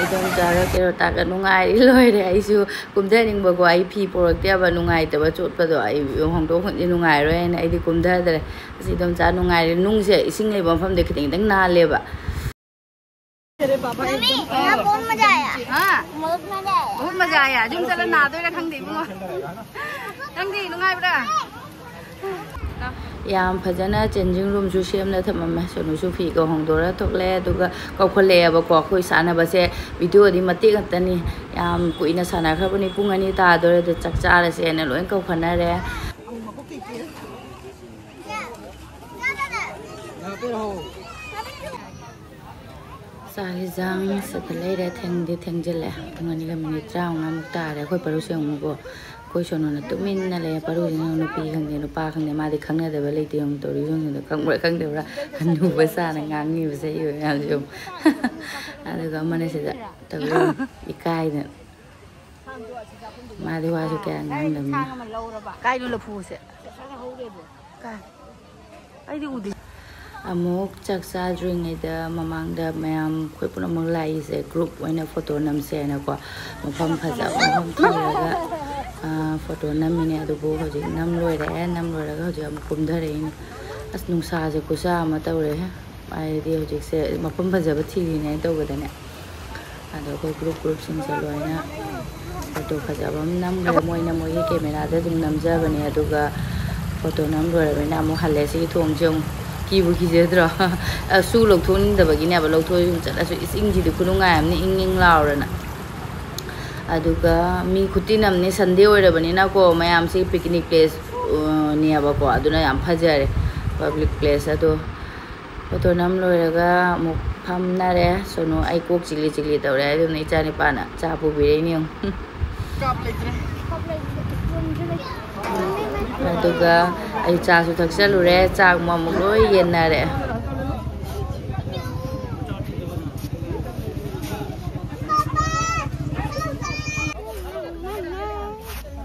ꯏꯗꯣꯝꯆꯥꯒ ꯀꯦꯔꯣꯇꯥꯒ ꯅꯨꯡꯉꯥꯏꯔꯤ ꯂꯣꯏꯔꯦ꯫ ꯑꯩꯁꯨ ꯀꯨꯝꯊꯅꯤꯡꯕꯀꯣ, ꯑꯩ ꯐꯤ ꯄꯨꯔꯛꯇꯦꯕ, ꯅꯨꯡꯉꯥꯏꯇꯕ ꯆꯣꯠꯄꯗꯣ, ꯑꯩ ꯍꯣꯡꯗꯣꯛ ꯍꯣꯡꯖꯤꯟ ꯅꯨꯡꯉꯥꯏꯔꯣꯏ ꯍꯥꯏꯅ ꯑꯩꯗꯤ ꯀꯨꯝꯊꯗ꯭ꯔꯦ꯫ ꯑꯁ, ꯏꯗꯣꯝꯆꯥ ꯅꯨꯡꯉꯥꯏꯔꯦ꯫ ꯅꯨꯡꯁꯦ ꯏꯁꯤꯡ ꯂꯩꯕ ꯃꯐꯝꯗ ꯈꯤꯇꯪ ꯈꯤꯇꯪ ꯅꯥꯜꯂꯦꯕ꯫ ꯃꯝꯃꯤ, यहाँ बहुत मजा आया। हाँ? बहुत मजा आया। बहुत मजा आया। ꯌꯨꯝ ꯆꯠꯂ ꯅꯥꯗꯣꯏꯔꯥ ꯈꯪꯗꯦ ꯏꯕꯨꯡꯉꯣ꯫ ꯅꯪꯗꯤ ꯅꯨꯡꯉꯥꯏꯕ꯭ꯔꯥ? ꯌꯥꯝ ꯐꯖꯅ ꯆꯦꯟꯖꯤꯡ ꯔꯨꯝꯁꯨ ꯁꯦꯝꯅ ꯊꯝꯃꯝꯃꯦ꯫ ꯁꯣꯅꯨꯁꯨ ꯐꯤꯒ ꯍꯣꯡꯗꯣꯔ ꯊꯣꯛꯂꯦ꯫ ꯑꯗꯨꯒ ꯀꯧꯈꯠꯂꯛꯑꯦꯕꯀꯣ, ꯑꯩꯈꯣꯏ ꯁꯥꯟꯅꯕꯁꯦ ꯚꯤꯗꯤꯑꯣꯗꯤ ꯃꯇꯦꯛ ꯉꯥꯛꯇꯅꯤ꯫ ꯌꯥꯝ ꯀꯨꯏꯅ ꯁꯥꯟꯅꯈ꯭ꯔꯕꯅꯤ, ꯄꯨꯡ ꯑꯅꯤ ꯇꯥꯗꯣꯔꯦ꯫ ꯑꯗꯨ ꯆꯥꯛ ꯆꯥꯔꯁꯦꯅ ꯂꯣꯏ ꯀꯧꯈꯠꯅꯔꯦ꯫ ꯆꯥꯛ ꯌꯦꯟꯁꯥꯡ ꯁꯤꯗ ꯂꯩꯔꯦ꯫ ꯊꯦꯡꯗꯤ ꯊꯦꯡꯖꯤꯜꯂꯦ꯫ ꯄꯨꯡ ꯑꯅꯤꯒ ꯃꯤꯅꯤꯠ ꯇꯔꯥꯃꯉꯥꯃꯨꯛ ꯇꯥꯔꯦ꯫ ꯑꯩꯈꯣꯏ ꯄꯔꯨꯁꯦ ꯑꯃꯨꯛꯀꯣ, ꯑꯩꯈꯣꯏ ꯁꯣꯅꯨꯅ ꯇꯨꯃꯤꯟꯅ ꯂꯩꯔꯦ꯫ ꯄꯔꯨꯁꯤꯅ ꯅꯨꯄꯤ ꯈꯪꯗꯦ, ꯅꯨꯄꯥ ꯈꯪꯗꯦ, ꯃꯥꯗꯤ ꯈꯪꯅꯗꯕ ꯂꯩꯇꯦ꯫ ꯌꯦꯡꯉꯨ ꯇꯧꯔꯤꯁꯤꯡꯗꯣ, ꯈꯪꯕ꯭ꯔꯥ ꯈꯪꯗꯕ꯭ꯔꯥ? ꯍꯅꯨꯕ ꯁꯥꯅ ꯉꯥꯡꯉꯤꯕꯁꯦ ꯏꯕ ꯃꯌꯥꯝꯁꯦ ꯌꯦꯡꯉꯨ꯫ ꯑꯗꯨꯒ ꯑꯃꯅ ꯁꯤꯗ ꯇꯧꯔꯤ, ꯏꯀꯥꯏꯗꯅ꯫ ꯃꯥꯗꯤ ꯋꯥꯁꯨ ꯀꯌꯥ ꯉꯥꯡꯗꯕꯅꯤꯅ꯫ ꯀꯥꯏꯅꯣ ꯂꯐꯨꯁꯦ? ꯀꯥꯏ? ꯑꯩꯗꯤ ꯎꯗꯦ꯫ ꯑꯃꯨꯛ ꯆꯥꯛ ꯆꯥꯗ꯭ꯔꯤꯉꯩꯗ ꯃꯃꯥꯡꯗ ꯃꯌꯥꯝ ꯑꯩꯈꯣꯏ ꯄꯨꯝꯅꯃꯛ ꯂꯥꯛꯏꯁꯦ ꯒ꯭ꯔꯨꯞ ꯑꯣꯏꯅ ꯐꯣꯇꯣ ꯅꯝꯁꯦꯅꯀꯣ, ꯃꯐꯝ ꯐꯖꯕ ꯃꯐꯝ ꯊꯤꯔꯒ, ꯑ, ꯐꯣꯇꯣ ꯅꯝꯃꯤꯅꯦ꯫ ꯑꯗꯨꯕꯨ ꯍꯧꯖꯤꯛ ꯅꯝ ꯂꯣꯏꯔꯦ꯫ ꯅꯝ ꯂꯣꯏꯔꯒ ꯍꯧꯖꯤꯛ ꯑꯃꯨꯛ ꯀꯨꯝꯊꯔꯛꯏꯅꯦ꯫ ꯑꯁ, ꯅꯨꯡꯁꯥꯁꯦ ꯈꯨꯠꯁꯥ ꯑꯃ ꯇꯧꯔꯦ꯫ ꯍꯥꯏꯗꯤ ꯍꯧꯖꯤꯛꯁꯦ ꯃꯐꯝ ꯐꯖꯕ ꯊꯤꯔꯤꯅꯦꯅ ꯇꯧꯕꯗꯅꯦ, ꯑꯗꯣ ꯑꯩꯈꯣꯏ ꯒ꯭ꯔꯨꯞ ꯒ꯭ꯔꯨꯞꯁꯤꯡꯁꯦ ꯂꯣꯏꯅ ꯐꯣꯇꯣ ꯐꯖꯕ ꯑꯃ ꯅꯝꯈ꯭ꯔꯦ꯫ ꯃꯣꯏꯅ ꯃꯣꯏꯒꯤ ꯀꯦꯃꯦꯔꯥꯗ ꯑꯗꯨꯝ ꯅꯝꯖꯕꯅꯦ꯫ ꯑꯗꯨꯒ ꯐꯣꯇꯣ ꯅꯝ ꯂꯣꯏꯔꯕꯅꯤꯅ ꯑꯃꯨꯛ ꯍꯜꯂꯦ꯫ ꯁꯤꯒꯤ ꯊꯣꯡꯁꯦ ꯑꯃꯨꯛ ꯀꯤꯕꯨ ꯀꯤꯖꯗ꯭ꯔꯣ? ꯑ, ꯁꯨ ꯂꯧꯊꯣꯛꯅꯤꯡꯗꯕꯒꯤꯅꯦꯕ꯫ ꯂꯧꯊꯣꯛꯑ ꯁꯨꯝ ꯆꯠꯂꯁꯨ ꯏꯁꯤꯡꯁꯤꯗꯤ ꯈꯨꯅꯨꯡꯉꯥꯏ ꯑꯃꯅꯤ, ꯏꯪ ꯏꯪ ꯂꯥꯎꯔꯅ꯫ ꯑꯗꯨꯒ ꯃꯤ ꯈꯨꯇꯤꯟ ꯑꯃꯅꯤ, ꯁꯟꯗꯦ ꯑꯣꯏꯔꯕꯅꯤꯅꯀꯣ, ꯃꯌꯥꯝꯁꯤ ꯄꯤꯛꯅꯤꯛ ꯄ꯭ꯂꯦꯁ, ꯑ, ꯅꯦꯕꯀꯣ꯫ ꯑꯗꯨꯅ ꯌꯥꯝ ꯐꯖꯔꯦ ꯄꯕ꯭ꯂꯤꯛ ꯄ꯭ꯂꯦꯁ ꯑꯗꯣ꯫ ꯐꯣꯇꯣ ꯅꯝ ꯂꯣꯏꯔꯒ ꯑꯃꯨꯛ ꯐꯝꯅꯔꯦ꯫ ꯁꯣꯅꯨ ꯑꯩ ꯀꯣꯛ ꯆꯤꯛꯂꯤ ꯆꯤꯛꯂꯤ ꯇꯧꯔꯦ꯫ ꯑꯗꯨꯅ ꯏꯆꯥ ꯅꯤꯄꯥꯅ ꯆꯥ ꯄꯨꯕꯤꯔꯛꯏꯅꯦ ꯌꯦꯡꯉꯨ꯫ ꯑꯗꯨꯒ ꯑꯩ ꯆꯥꯁꯨ ꯊꯛꯆꯜꯂꯨꯔꯦ꯫ ꯆꯥꯛ ꯑꯃꯨꯛ ꯂꯣꯏ ꯌꯦꯟꯅꯔꯦ꯫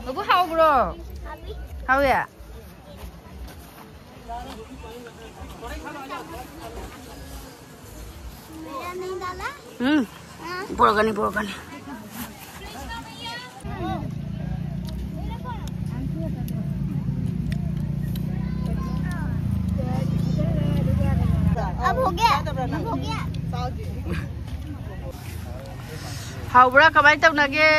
ꯕꯕꯨ ꯍꯥꯎꯕ꯭ꯔꯣ? ꯍꯥꯎꯋꯦ? ꯎꯝ꯫ ꯄꯨꯔꯛꯀꯅꯤ, ꯄꯨꯔꯛꯀꯅꯤ꯫ अब हो गया, अब हो गया। ꯍꯥꯎꯕ꯭ꯔꯥ? ꯀꯃꯥꯏꯅ ꯇꯧꯅꯒꯦ?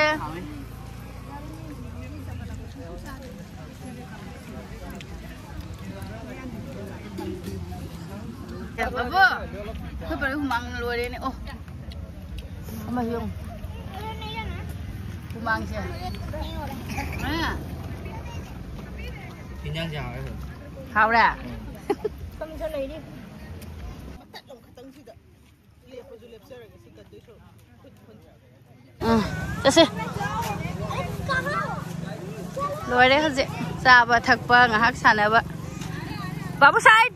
ꯕꯕꯨ, ꯑꯩꯈꯣꯏ ꯄꯔꯤ ꯍꯨꯃꯥꯡ ꯂꯣꯏꯔꯦꯅꯦ꯫ ꯑꯣ, ꯑꯃ ꯌꯦꯡꯉꯨ꯫ ꯍꯨꯃꯥꯡꯁꯦ꯫ ꯑ꯫ ꯏꯟꯖꯥꯡꯁꯦ ꯍꯥꯎꯔꯦ꯫ ꯍꯥꯎꯔꯦ? ꯎꯝ꯫ ꯎꯝ, ꯆꯠꯁꯦ꯫ ꯂꯣꯏꯔꯦ ꯍꯧꯖꯤꯛ ꯆꯥꯕ ꯊꯛꯄ, ꯉꯥꯏꯍꯥꯛ ꯁꯥꯟꯅꯕ꯫ ꯕꯥꯕꯨ ꯁꯥꯏꯠ!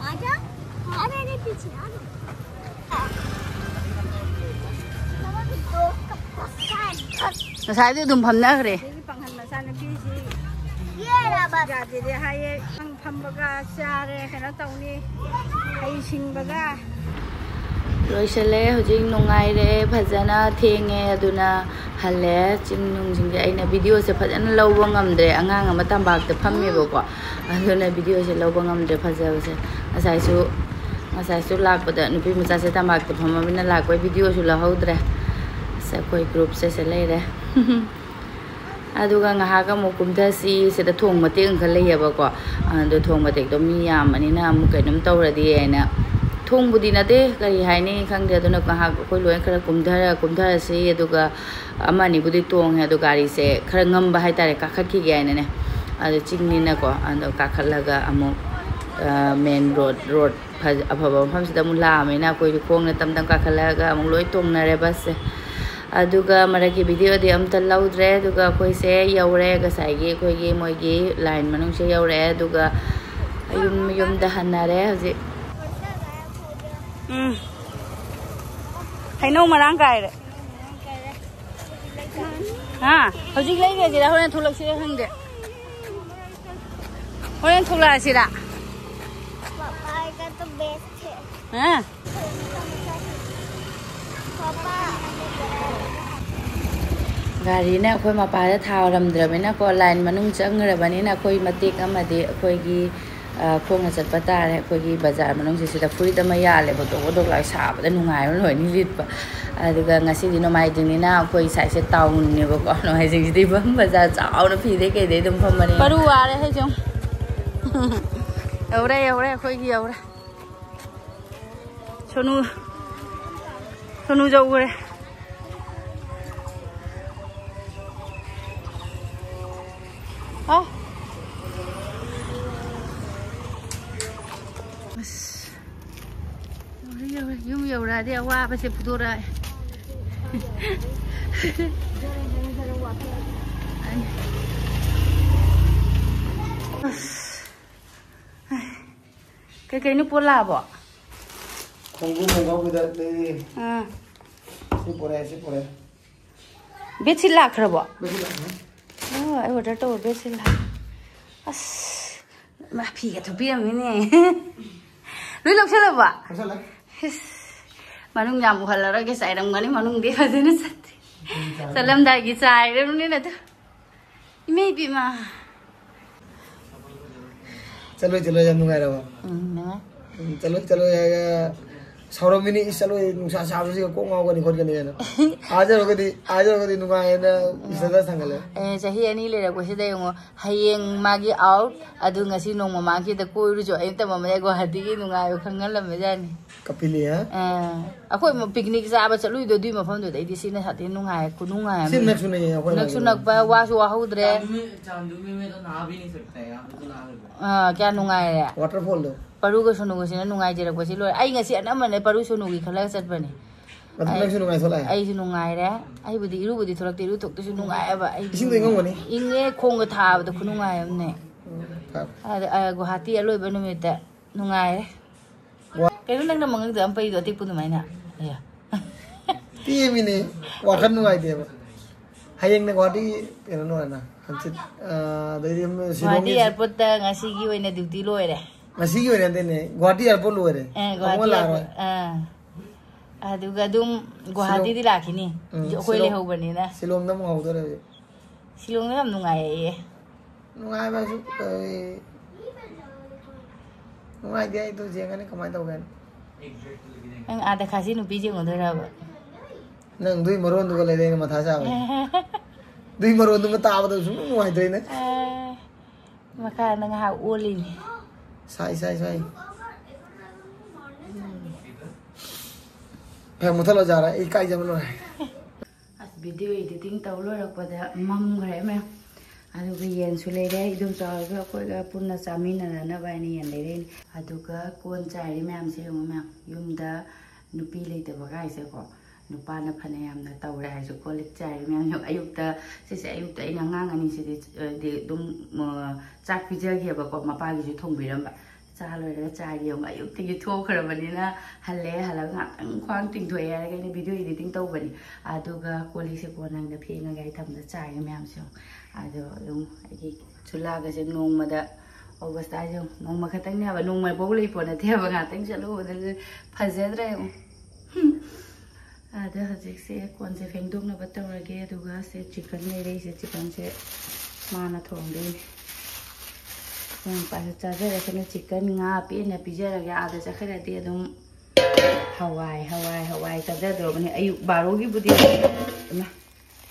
आजा, आ मेरे पीछे, आ। ꯉꯁꯥꯏꯗꯤ ꯑꯗꯨꯝ ꯐꯝꯅꯈ꯭ꯔꯦ꯫ ꯑꯗꯒꯤ ꯄꯥꯡꯍꯟ ꯃꯆꯥꯅꯨꯄꯤꯁꯤ ꯌꯥꯗꯦꯗꯤ ꯍꯥꯏꯌꯦ꯫ ꯅꯪ ꯐꯝꯕꯒ ꯆꯥꯔꯦ, ꯀꯩꯅꯣ ꯇꯧꯅꯤ, ꯍꯩ ꯁꯤꯡꯕꯒ꯫ ꯂꯣꯏꯁꯜꯂꯦ꯫ ꯍꯧꯖꯤꯛ ꯅꯨꯡꯉꯥꯏꯔꯦ, ꯐꯖꯅ ꯊꯦꯡꯉꯦ, ꯑꯗꯨꯅ ꯍꯜꯂꯦ꯫ ꯆꯤꯡ ꯅꯨꯡꯁꯤꯡꯁꯦ ꯑꯩꯅ ꯚꯤꯗꯤꯑꯣꯁꯦ ꯐꯖꯅ ꯂꯧꯕ ꯉꯝꯗ꯭ꯔꯦ꯫ ꯑꯉꯥꯡ ꯑꯃ ꯇꯝꯄꯥꯛꯇ ꯐꯝꯃꯦꯕꯀꯣ, ꯑꯗꯨꯅ ꯚꯤꯗꯤꯑꯣꯁꯦ ꯂꯧꯕ ꯉꯝꯗ꯭ꯔꯦ ꯐꯖꯕꯁꯦ꯫ ꯉꯁꯥꯏꯁꯨ, ꯉꯁꯥꯏꯁꯨ ꯂꯥꯛꯄꯗ ꯅꯨꯄꯤ ꯃꯆꯥꯁꯦ ꯇꯝꯄꯥꯛꯇ ꯐꯝꯃꯃꯤꯅ ꯂꯥꯛꯄꯩ ꯚꯤꯗꯤꯑꯣꯁꯨ ꯂꯧꯍꯧꯗ꯭ꯔꯦ꯫ ꯑꯁ, ꯑꯩꯈꯣꯏ ꯒ꯭ꯔꯨꯞꯁꯦ ꯁꯤ ꯂꯩꯔꯦ꯫ ꯑꯗꯨꯒ ꯉꯥꯏꯍꯥꯛ ꯑꯃꯨꯛ ꯀꯨꯝꯊꯁꯤ꯫ ꯁꯤꯗ ꯊꯣꯡ ꯃꯇꯦꯛ ꯑꯃꯈꯛ ꯂꯩꯌꯦꯕꯀꯣ, ꯑꯗꯣ ꯊꯣꯡ ꯃꯇꯦꯛꯇꯣ ꯃꯤ ꯌꯥꯝꯕꯅꯤꯅ ꯑꯃꯨꯛ ꯀꯩꯅꯣꯝ ꯇꯧꯔꯗꯤ ꯍꯥꯏꯅ꯫ ꯊꯣꯡꯕꯨꯗꯤ ꯅꯠꯇꯦ, ꯀꯔꯤ ꯍꯥꯏꯅꯤ ꯈꯪꯗꯦ꯫ ꯑꯗꯨꯅ ꯉꯥꯏꯍꯥꯛ ꯑꯩꯈꯣꯏ ꯂꯣꯏ ꯈꯔ ꯀꯨꯝꯊꯔ ꯀꯨꯝꯊꯔꯁꯤ꯫ ꯑꯗꯨꯒ ꯑꯃ ꯑꯅꯤꯕꯨꯗꯤ ꯇꯣꯡꯉꯦ, ꯑꯗꯣ ꯒꯥꯔꯤꯁꯦ ꯈꯔ ꯉꯝꯕ ꯍꯥꯏꯇꯥꯔꯦ, ꯀꯥꯈꯠꯈꯤꯒꯦ ꯍꯥꯏꯅꯅꯦ꯫ ꯑꯗꯣ ꯆꯤꯡꯅꯤꯅꯀꯣ, ꯑꯗꯣ ꯀꯥꯈꯠꯂꯒ ꯑꯃꯨꯛ, ꯑ, ꯃꯦꯟ ꯔꯣꯗ, ꯔꯣꯗ ꯐꯖ-, ꯑꯐꯕ ꯃꯐꯝꯁꯤꯗ ꯑꯃꯨꯛ ꯂꯥꯛꯑꯃꯤꯅ ꯑꯩꯈꯣꯏꯁꯨ ꯈꯣꯡꯅ ꯇꯝ ꯇꯝ ꯀꯥꯈꯠꯂꯛꯑꯒ ꯑꯃꯨꯛ ꯂꯣꯏ ꯇꯣꯡꯅꯔꯦ ꯕꯁꯁꯦ꯫ ꯑꯗꯨꯒ ꯃꯔꯛꯀꯤ ꯚꯤꯗꯤꯑꯣꯗꯤ ꯑꯝꯇ ꯂꯧꯗ꯭ꯔꯦ꯫ ꯑꯗꯨꯒ ꯑꯩꯈꯣꯏꯁꯦ ꯌꯧꯔꯦ, ꯉꯁꯥꯏꯒꯤ ꯑꯩꯈꯣꯏꯒꯤ ꯃꯣꯏꯒꯤ ꯂꯥꯏꯟ ꯃꯅꯨꯡꯁꯦ ꯌꯧꯔꯛꯑꯦ꯫ ꯑꯗꯨꯒ ꯌꯨꯝ ꯌꯨꯝꯗ ꯍꯟꯅꯔꯦ ꯍꯧꯖꯤꯛ꯫ ꯎꯝ꯫ ꯍꯩꯅꯧ ꯃꯔꯥꯡ ꯀꯥꯏꯔꯦ꯫ ꯍꯥ? ꯍꯧꯖꯤꯛ ꯂꯩꯔꯦꯁꯤꯔ, ꯍꯣꯔꯦꯟ ꯊꯣꯛꯂꯛꯁꯤꯔ ꯈꯪꯗꯦ꯫ ꯍꯣꯔꯦꯟ ꯊꯣꯛꯂꯛꯑꯁꯤꯔ? ꯄꯥꯄꯥꯒ ꯇꯨ ꯕꯦꯁ ꯊꯦ꯫ ꯍꯥ? ꯒꯥꯔꯤꯅ ꯑꯩꯈꯣꯏ ꯃꯄꯥꯗ ꯊꯥꯔꯝꯗ꯭ꯔꯕꯅꯤꯅꯀꯣ, ꯂꯥꯏꯟ ꯃꯅꯨꯡ ꯆꯪꯈ꯭ꯔꯕꯅꯤꯅ ꯑꯩꯈꯣꯏ ꯃꯇꯦꯛ ꯑꯃꯗꯤ ꯑꯩꯈꯣꯏꯒꯤ, ꯑ, ꯈꯣꯡꯅ ꯆꯠꯄ ꯇꯥꯔꯦ꯫ ꯑꯩꯈꯣꯏꯒꯤ ꯕꯖꯥꯔ ꯃꯅꯨꯡꯁꯦ ꯁꯤꯗ ꯐꯨꯔꯤꯠ ꯑꯃ ꯌꯥꯜꯂꯦꯕ, ꯇꯣꯛ ꯇꯣꯛ ꯂꯥꯎ ꯁꯥꯕꯗ ꯅꯨꯡꯉꯥꯏꯕ ꯂꯣꯏꯅ ꯂꯤꯠꯄ꯫ ꯑꯗꯨꯒ ꯉꯁꯤꯗꯤ ꯅꯣꯡꯃꯥꯏꯖꯤꯡꯅꯤꯅ ꯑꯩꯈꯣꯏ ꯁꯥꯏꯁꯦ ꯇꯥꯎꯟꯅꯦꯕꯀꯣ, ꯅꯣꯡꯃꯥꯏꯖꯤꯡꯁꯤꯗꯤ ꯏꯐꯝ ꯕꯖꯥꯔ ꯆꯥꯎꯅ ꯐꯤꯗꯩ ꯀꯩꯗꯩ ꯑꯗꯨꯝ ꯐꯝꯕꯅꯤꯅ꯫ ꯕꯔꯨ ꯋꯥꯔꯦ ꯍꯥꯏꯁꯦ ꯌꯦꯡꯉꯨ꯫ ꯌꯧꯔꯦ, ꯌꯧꯔꯦ, ꯑꯩꯈꯣꯏꯒꯤ ꯌꯧꯔꯦ꯫ ꯁꯣꯅꯨ, ꯁꯣꯅꯨ ꯌꯧꯈ꯭ꯔꯦ꯫ ꯑꯥ꯫ ꯑꯁ꯫ ꯌꯧꯔꯦ, ꯌꯧꯔꯦ꯫ ꯌꯨꯝ ꯌꯧꯔꯛꯑꯗꯤ ꯑꯋꯥꯕꯁꯦ ꯐꯨꯗꯣꯔꯛꯑꯦ꯫ ꯑꯁ꯫ ꯀꯩꯀꯩꯅꯣ ꯄꯣꯠ ꯂꯥꯛꯑꯕꯣ? ꯈꯣꯡꯒꯨꯝ ꯑꯉꯧꯕꯗ ꯂꯩ꯫ ꯑꯥ꯫ ꯁꯤ ꯄꯣꯔꯛꯑꯦ, ꯁꯤ ꯄꯣꯔꯛꯑꯦ꯫ ꯕꯦꯠꯁꯤꯠ ꯂꯥꯛꯈ꯭ꯔꯕꯣ? ꯕꯦꯠꯁꯤꯠ ꯂꯥꯛꯈ꯭ꯔꯦ꯫ ꯑꯣ, ꯑꯩ ꯑꯣꯔꯗꯔ ꯇꯧꯕ ꯕꯦꯠꯁꯤꯠ ꯂꯥꯛ-, ꯑꯁ, ꯃꯥ ꯐꯤꯒ ꯊꯨꯞꯄꯤꯔꯝꯃꯤꯅꯦ꯫ ꯂꯣꯏ ꯂꯧꯁꯜꯂꯕꯣ? ꯂꯧꯁꯜꯂꯦ꯫ ꯏꯁ, ꯃꯅꯨꯡ ꯌꯥꯝ ꯎꯍꯜꯂꯔꯣꯏꯒꯦ, ꯆꯥꯏꯔꯝꯒꯅꯤ, ꯃꯅꯨꯡꯗꯤ ꯐꯖꯅ ꯆꯠꯇꯦ꯫ ꯎꯝ, ꯆꯥꯏꯔꯦ꯫ ꯆꯠꯂꯝꯗꯥꯏꯒꯤ ꯆꯥꯏꯔꯕꯅꯤꯅ ꯑꯗꯨ꯫ ꯏꯃꯩ ꯄꯦꯝꯃ꯫ ꯆꯠꯂꯣꯏ, ꯆꯠꯂꯣꯏ, ꯌꯥꯝ ꯅꯨꯡꯉꯥꯏꯔꯕ? ꯎꯝ, ꯅꯨꯡꯉꯥꯏ꯫ ꯎꯝ, ꯆꯠꯂꯣꯏ, ꯆꯠꯂꯣꯏ ꯍꯥꯏꯔꯒ ꯁꯥꯎꯔꯝꯃꯤꯅꯤ, "ꯏꯁ, ꯆꯠꯂꯣꯏ, ꯅꯨꯡꯁꯥ ꯁꯥꯕꯁꯤꯒ ꯀꯣꯛ ꯉꯥꯎꯒꯅꯤ ꯈꯣꯠꯀꯅꯤ" ꯍꯥꯏꯅ꯫ ꯑꯥ ꯌꯧꯔꯒꯗꯤ, ꯑꯥ ꯌꯧꯔꯒꯗꯤ ꯅꯨꯡꯉꯥꯏꯌꯦꯅ status ꯊꯥꯡꯒꯠꯂꯦ꯫ ꯑꯦ, ꯆꯍꯤ ꯑꯅꯤ ꯂꯩꯔꯛꯄꯁꯤꯗ ꯌꯦꯡꯉꯣ, ꯍꯌꯦꯡ ꯃꯥꯒꯤ out, ꯑꯗꯨ ꯉꯁꯤ ꯅꯣꯡꯃ ꯃꯥꯡꯈꯤꯗ ꯀꯣꯏꯔꯨꯁꯨ ꯑꯩꯅ ꯇꯝꯃꯝꯕꯅꯦ, ꯒꯨꯋꯥꯍꯥꯇꯤꯒꯤ ꯅꯨꯡꯉꯥꯏꯕ ꯈꯪꯍꯜꯂꯝꯕꯖꯥꯠꯅꯤ꯫ ꯀꯄꯤꯂꯤ, ꯍꯥ? ꯑꯥ, ꯑꯩꯈꯣꯏ ꯄꯤꯛꯅꯤꯛ ꯆꯥꯕ ꯆꯠꯂꯨꯏꯗꯣ ꯑꯗꯨꯏ ꯃꯐꯝꯗꯨꯗ ꯑꯩꯗꯤ ꯁꯤꯅ ꯁꯥꯊꯤ ꯅꯨꯡꯉꯥꯏ, ꯈꯨꯅꯨꯡꯉꯥꯏ ꯑꯃ꯫ ꯁꯤ ꯅꯛꯁꯨ ꯅꯛꯑꯦ ꯑꯩꯈꯣꯏ ꯅꯛꯁꯨ ꯂꯥꯛꯏꯗꯣ꯫ ꯅꯛꯄ, ꯋꯥꯁꯨ ꯋꯥꯍꯧꯗ꯭ꯔꯦ꯫ चांदू में, चांदू में तो नहा भी नहीं सकता है, यहाँ पे तो नहा सकते हैं। ꯑꯥ, ꯀꯌꯥ ꯅꯨꯡꯉꯥꯏꯔꯦ꯫ Waterfall ꯗꯣ꯫ ꯄꯔꯨꯒ ꯁꯣꯅꯨꯒꯁꯤꯅ ꯅꯨꯡꯉꯥꯏꯖꯔꯛꯄꯁꯤ ꯂꯣꯏꯔꯦ꯫ ꯑꯩ ꯉꯁꯤ ꯑꯅꯝꯕꯅ ꯄꯔꯨ ꯁꯣꯅꯨꯒꯤ ꯈꯜꯂꯒ ꯆꯠꯄꯅꯦ꯫ ꯑꯗꯨ ꯑꯩ, ꯅꯪꯁꯨ ꯅꯨꯡꯉꯥꯏꯊꯣꯛꯂꯛꯑꯦ? ꯑꯩꯁꯨ ꯅꯨꯡꯉꯥꯏꯔꯦ꯫ ꯑꯩꯕꯨꯗꯤ ꯏꯔꯨꯕꯨꯗꯤ ꯊꯣꯛꯂꯛꯇꯦ, ꯏꯔꯨ ꯊꯣꯛꯇꯁꯨ ꯅꯨꯡꯉꯥꯏꯑꯕ꯫ ꯑꯩꯗꯤ ꯏꯁꯤꯡꯗꯣ ꯏꯪꯉꯝꯒꯅꯤ? ꯏꯪꯉꯦ, ꯈꯣꯡꯒ ꯊꯥꯕꯗ ꯈꯨꯅꯨꯡꯉꯥꯏ ꯑꯃꯅꯦ꯫ ꯎꯝ꯫ ꯑꯗ, ꯑ, ꯒꯨꯋꯥꯍꯥꯇꯤ ꯑꯂꯣꯏꯕ ꯅꯨꯃꯤꯠꯇ ꯅꯨꯡꯉꯥꯏꯔꯦ꯫ ꯋꯥ- ꯀꯩꯅꯣ ꯅꯪꯅ ꯃꯉꯛꯇ ꯑꯃ ꯄꯩꯗꯣ ꯑꯇꯦꯛꯄ ꯑꯗꯨꯃꯥꯏꯅ? ꯑꯌꯥ꯫ ꯇꯦꯝꯃꯤꯅꯦ, ꯋꯥꯈꯜ ꯅꯨꯡꯉꯥꯏꯇꯦꯕ꯫ ꯍꯌꯦꯡꯅ ꯒꯨꯋꯥꯍꯥꯇꯤ ꯀꯩꯅꯣ ꯂꯣꯏꯔꯦꯅ, ꯍꯪꯆꯤꯠ, ꯑ, ꯑꯗꯩꯗꯤ ꯑꯃ ꯒꯨꯋꯥꯍꯥꯇꯤ ꯁꯤꯂꯣꯡꯒꯤ ꯑꯦꯌꯥꯔꯄꯣꯔꯠꯇ ꯉꯁꯤꯒꯤ ꯑꯣꯏꯅ ꯗ꯭ꯌꯨꯇꯤ ꯂꯣꯏꯔꯦ꯫ ꯉꯁꯤꯒꯤ ꯑꯣꯏꯅ ꯅꯠꯇꯦꯅꯦ, ꯒꯨꯋꯥꯍꯥꯇꯤ ꯑꯦꯌꯥꯔꯄꯣꯔꯠ ꯂꯣꯏꯔꯦ꯫ ꯑꯦ, ꯑꯃꯨꯛ ꯒꯨꯋꯥꯍꯥꯇꯤ ꯂꯥꯛꯑꯔꯣꯏ꯫ ꯑꯦꯌꯥꯔꯄꯣꯔꯠ, ꯑꯥ꯫ ꯑꯗꯨꯒ ꯑꯗꯨꯝ ꯒꯨꯋꯥꯍꯥꯇꯤꯗꯤ ꯂꯥꯛꯈꯤꯅꯤ꯫ ꯎꯝ, ꯑꯩꯈꯣꯏ ꯁꯤꯂꯣꯡ-, ꯂꯩꯍꯧꯕꯅꯤꯅ꯫ ꯁꯤꯂꯣꯡꯗ ꯑꯃꯨꯛ ꯍꯧꯗꯣꯔꯦ ꯍꯧꯖꯤꯛ꯫ ꯁꯤꯂꯣꯡꯗ ꯌꯥꯝ ꯅꯨꯡꯉꯥꯏꯌꯦ꯫ ꯅꯨꯡꯉꯥꯏꯕ ꯍꯥꯏꯁꯨ ꯀꯩ-, ꯅꯨꯡꯉꯥꯏꯇꯦ, ꯑꯩꯗꯣ ꯌꯦꯡꯉꯅꯤ ꯀꯃꯥꯏꯅ ꯇꯧꯒꯦꯅ꯫ ꯅꯪ ꯑꯥꯗ ꯈꯥꯁꯤ ꯅꯨꯄꯤ ꯌꯦꯡꯉꯨꯗꯣꯏꯔꯕ? ꯅꯪ ꯑꯗꯨꯏ ꯃꯔꯣꯟꯗꯨꯒ ꯂꯩꯔꯦ ꯑꯩꯅ ꯃꯊꯥ ꯁꯥꯕ꯫ ꯑꯗꯨꯏ ꯃꯔꯣꯟꯗꯨꯃ ꯇꯥꯕꯗ ꯁꯨꯝ ꯅꯨꯡꯉꯥꯏꯇ꯭ꯔꯦꯅꯦ꯫ ꯑꯦ, ꯃꯈꯥꯗ ꯉꯥꯏꯍꯥꯛ ꯑꯣꯜꯂꯤꯅꯤ꯫ ꯁꯥꯏ, ꯁꯥꯏ, ꯁꯥꯏ꯫ ꯐꯦꯟ ꯃꯨꯊꯠꯂꯣ ꯖꯥꯔꯥ, ꯑꯩ ꯏꯀꯥꯏꯖꯕ ꯂꯣꯏꯔꯦ꯫ ꯑꯁ, ꯚꯤꯗꯤꯑꯣ ꯏꯗꯤꯇꯤꯡ ꯇꯧ ꯂꯣꯏꯔꯛꯄꯗ ꯃꯝꯈ꯭ꯔꯦ ꯃꯌꯥꯝ꯫ ꯑꯗꯨꯒ ꯌꯦꯟꯁꯨ ꯂꯩꯔꯦ, ꯏꯗꯣꯝꯆꯥ ꯍꯣꯏꯒ ꯑꯩꯈꯣꯏꯒ ꯄꯨꯟꯅ ꯆꯥꯃꯤꯟꯅꯅꯅꯕ ꯍꯥꯏꯅ ꯌꯦꯟ ꯂꯩꯔꯛꯏꯅꯦ꯫ ꯑꯗꯨꯒ ꯀꯣꯟ ꯆꯥꯏꯔꯤ ꯃꯌꯥꯝꯁꯦ ꯌꯦꯡꯉꯨ ꯃꯌꯥꯝ, ꯌꯨꯝꯗ ꯅꯨꯄꯤ ꯂꯩꯇꯕ ꯀꯥꯏꯁꯦꯀꯣ, ꯅꯨꯄꯥꯅ ꯐꯅ ꯌꯥꯝꯅ ꯇꯧꯔꯦ ꯍꯥꯏꯔꯁꯨ ꯀꯣꯜ ꯂꯤꯛ ꯆꯥꯏꯔꯤ ꯃꯌꯥꯝ ꯌꯦꯡꯉꯨ꯫ ꯑꯌꯨꯛꯇ, ꯁꯤꯁꯦ ꯑꯌꯨꯛꯇ ꯑꯩꯅ ꯑꯉꯥꯡ ꯑꯅꯤꯁꯤꯗꯤ, ꯑꯗꯤ ꯑꯗꯨꯝ, ꯑ, ꯆꯥꯛ ꯄꯤꯖꯈꯤꯑꯕꯀꯣ, ꯃꯄꯥꯒꯤꯁꯨ ꯊꯣꯡꯕꯤꯔꯝꯕ꯫ ꯆꯥ ꯂꯣꯏꯔꯒ ꯆꯥꯏꯔꯤ ꯌꯦꯡꯉꯨ꯫ ꯑꯌꯨꯛꯇꯒꯤ ꯊꯣꯛꯈ꯭ꯔꯕꯅꯤꯅ ꯍꯜꯂꯦ, ꯍꯜꯂꯒ ꯉꯥꯛꯇꯪ ꯈ꯭ꯋꯥꯡ ꯇꯤꯡꯊꯣꯛꯑꯦ ꯍꯥꯏꯔꯒ ꯑꯩꯅ ꯚꯤꯗꯤꯑꯣ ꯏꯗꯤꯇꯤꯡ ꯇꯧꯕꯅꯤ꯫ ꯑꯗꯨꯒ ꯀꯣꯜ ꯂꯤꯛꯁꯦ ꯀꯣꯟꯅ ꯐꯦꯡꯉꯒꯦ ꯍꯥꯏ ꯊꯝꯕꯗ ꯆꯥꯏꯔꯤ ꯃꯌꯥꯝꯁꯦ ꯌꯦꯡꯉꯨ꯫ ꯑꯗꯣ ꯑꯗꯨꯝ ꯑꯩꯒꯤ ꯆꯨꯂꯥꯒꯁꯦ ꯅꯣꯡꯃꯗ ꯑꯣꯕꯁꯇꯥꯁꯦ ꯌꯦꯡꯉꯨ꯫ ꯅꯣꯡꯃ ꯈꯛꯇꯪꯅꯦ ꯍꯥꯏꯕ, ꯅꯣꯡꯃꯐꯥꯎ ꯂꯩ ꯄꯣꯠ ꯅꯠꯇꯦ ꯍꯥꯏꯕ, ꯉꯥꯛꯇꯪ ꯆꯠꯂꯨꯕꯗꯁꯨ ꯐꯖꯗ꯭ꯔꯥ ꯌꯦꯡꯉꯨ꯫ ꯑꯗ ꯍꯧꯖꯤꯛꯁꯦ ꯀꯣꯟꯁꯦ ꯐꯦꯡꯗꯣꯛꯅꯕ ꯇꯧꯔꯒꯦ꯫ ꯑꯗꯨꯒ ꯁꯦ ꯆꯤꯛꯀꯟ ꯂꯩꯔꯛꯏꯁꯦ, ꯆꯤꯛꯀꯟꯁꯦ ꯃꯥꯅ ꯊꯣꯡꯗꯣꯏꯅꯦ꯫ ꯃꯥꯅ ꯄꯥꯏꯔ ꯆꯥꯖꯔꯁꯅꯨ꯫ ꯆꯤꯛꯀꯟ ꯉꯥ ꯄꯦꯟꯅ ꯄꯤꯖꯔꯒꯦ꯫ ꯑꯥꯗ ꯆꯠꯈ꯭ꯔꯗꯤ ꯑꯗꯨꯝ ꯍꯋꯥꯏ, ꯍꯋꯥꯏ, ꯍꯋꯥꯏ ꯆꯥꯖꯗ꯭ꯔꯣꯕꯅꯤ꯫ ꯑꯌꯨꯛ ꯕꯥꯔꯣꯒꯤꯕꯨꯗꯤ, ꯏꯃꯥ,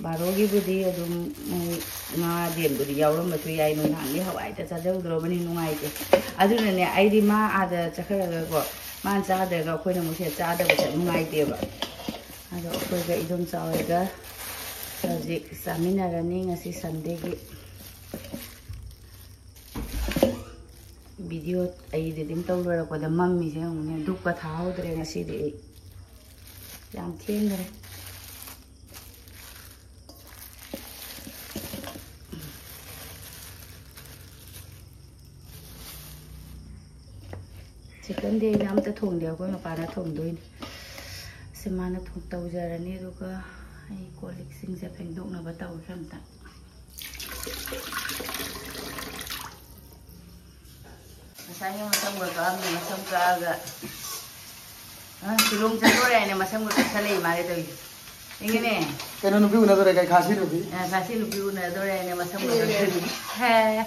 ꯕꯥꯔꯣꯒꯤꯕꯨꯗꯤ ꯑꯗꯨꯝ ꯃꯣꯏ ꯉꯥ ꯌꯦꯟꯕꯨꯗꯤ ꯌꯥꯎꯔꯝꯕꯁꯨ ꯌꯥꯏ, ꯅꯨꯡꯗꯥꯡꯗꯤ ꯍꯋꯥꯏꯗ ꯆꯥꯖꯍꯧꯗ꯭ꯔꯕꯅꯤ, ꯅꯨꯡꯉꯥꯏꯇꯦ꯫ ꯑꯗꯨꯅꯅꯦ ꯑꯩꯗꯤ ꯃꯥ ꯑꯥꯗ ꯆꯠꯈ꯭ꯔꯒꯀꯣ, ꯃꯥꯅ ꯆꯥꯗ꯭ꯔꯒ ꯑꯩꯈꯣꯏꯅ ꯑꯃꯨꯛ ꯁꯤꯗ ꯆꯥꯗꯕꯁꯦ ꯅꯨꯡꯉꯥꯏꯇꯦꯕ꯫ ꯑꯗꯣ ꯑꯩꯈꯣꯏꯒ ꯏꯗꯣꯝꯆꯥ ꯍꯣꯏꯒ ꯍꯧꯖꯤꯛ ꯆꯥꯃꯤꯟꯅꯔꯅꯤ ꯉꯁꯤ ꯁꯟꯗꯦꯒꯤ꯫ ꯚꯤꯗꯤꯑꯣ ꯑꯩ ꯏꯗꯤꯇꯤꯡ ꯇꯧ ꯂꯣꯏꯔꯛꯄꯗ ꯃꯝꯃꯤꯁꯦ ꯌꯦꯡꯉꯨꯅꯦ, ꯙꯨꯞꯀ ꯊꯥꯍꯧꯗ꯭ꯔꯦ ꯉꯁꯤꯗꯤ ꯑꯩ꯫ ꯌꯥꯝ ꯊꯦꯡꯈ꯭ꯔꯦ꯫ ꯆꯤꯛꯀꯟꯗꯤ ꯑꯩꯅ ꯑꯝꯇ ꯊꯣꯡꯗꯦ, ꯑꯩꯈꯣꯏ ꯃꯄꯥꯅ ꯊꯣꯡꯗꯣꯏꯅꯤ꯫ ꯁꯤ ꯃꯥꯅ ꯊꯣꯡ-, ꯇꯧꯖꯔꯅꯤ, ꯑꯗꯨꯒ ꯑꯩ ꯀꯣꯜ ꯂꯤꯛꯁꯤꯡꯁꯦ ꯐꯦꯡꯗꯣꯛꯅꯕ ꯇꯧꯒꯦ ꯑꯝꯇ꯫ ꯉꯁꯥꯏꯒꯤ ꯃꯁꯝꯒ ꯀꯛꯑꯝꯃꯤ, ꯃꯁꯝ ꯀꯛꯑꯒ, ꯑ, ꯁꯤꯂꯣꯡ ꯆꯠꯇꯣꯔꯦ ꯍꯥꯏꯅ ꯃꯁꯝꯒ ꯀꯛꯊꯠꯂꯛꯏ ꯃꯥꯅꯦ ꯇꯧꯔꯤꯁꯦ꯫ ꯏꯪꯉꯤꯅꯦ꯫ ꯀꯩꯅꯣ ꯅꯨꯄꯤ ꯎꯅꯗꯣꯔꯦ ꯀꯩ ꯈꯥꯁꯤ ꯅꯨꯄꯤ? ꯑ, ꯈꯥꯁꯤ ꯅꯨꯄꯤ ꯎꯅꯗꯣꯔꯦ ꯍꯥꯏꯅ ꯃꯁꯝꯒ ꯀꯛꯊꯠꯂꯛꯏ꯫ ꯍꯦ꯫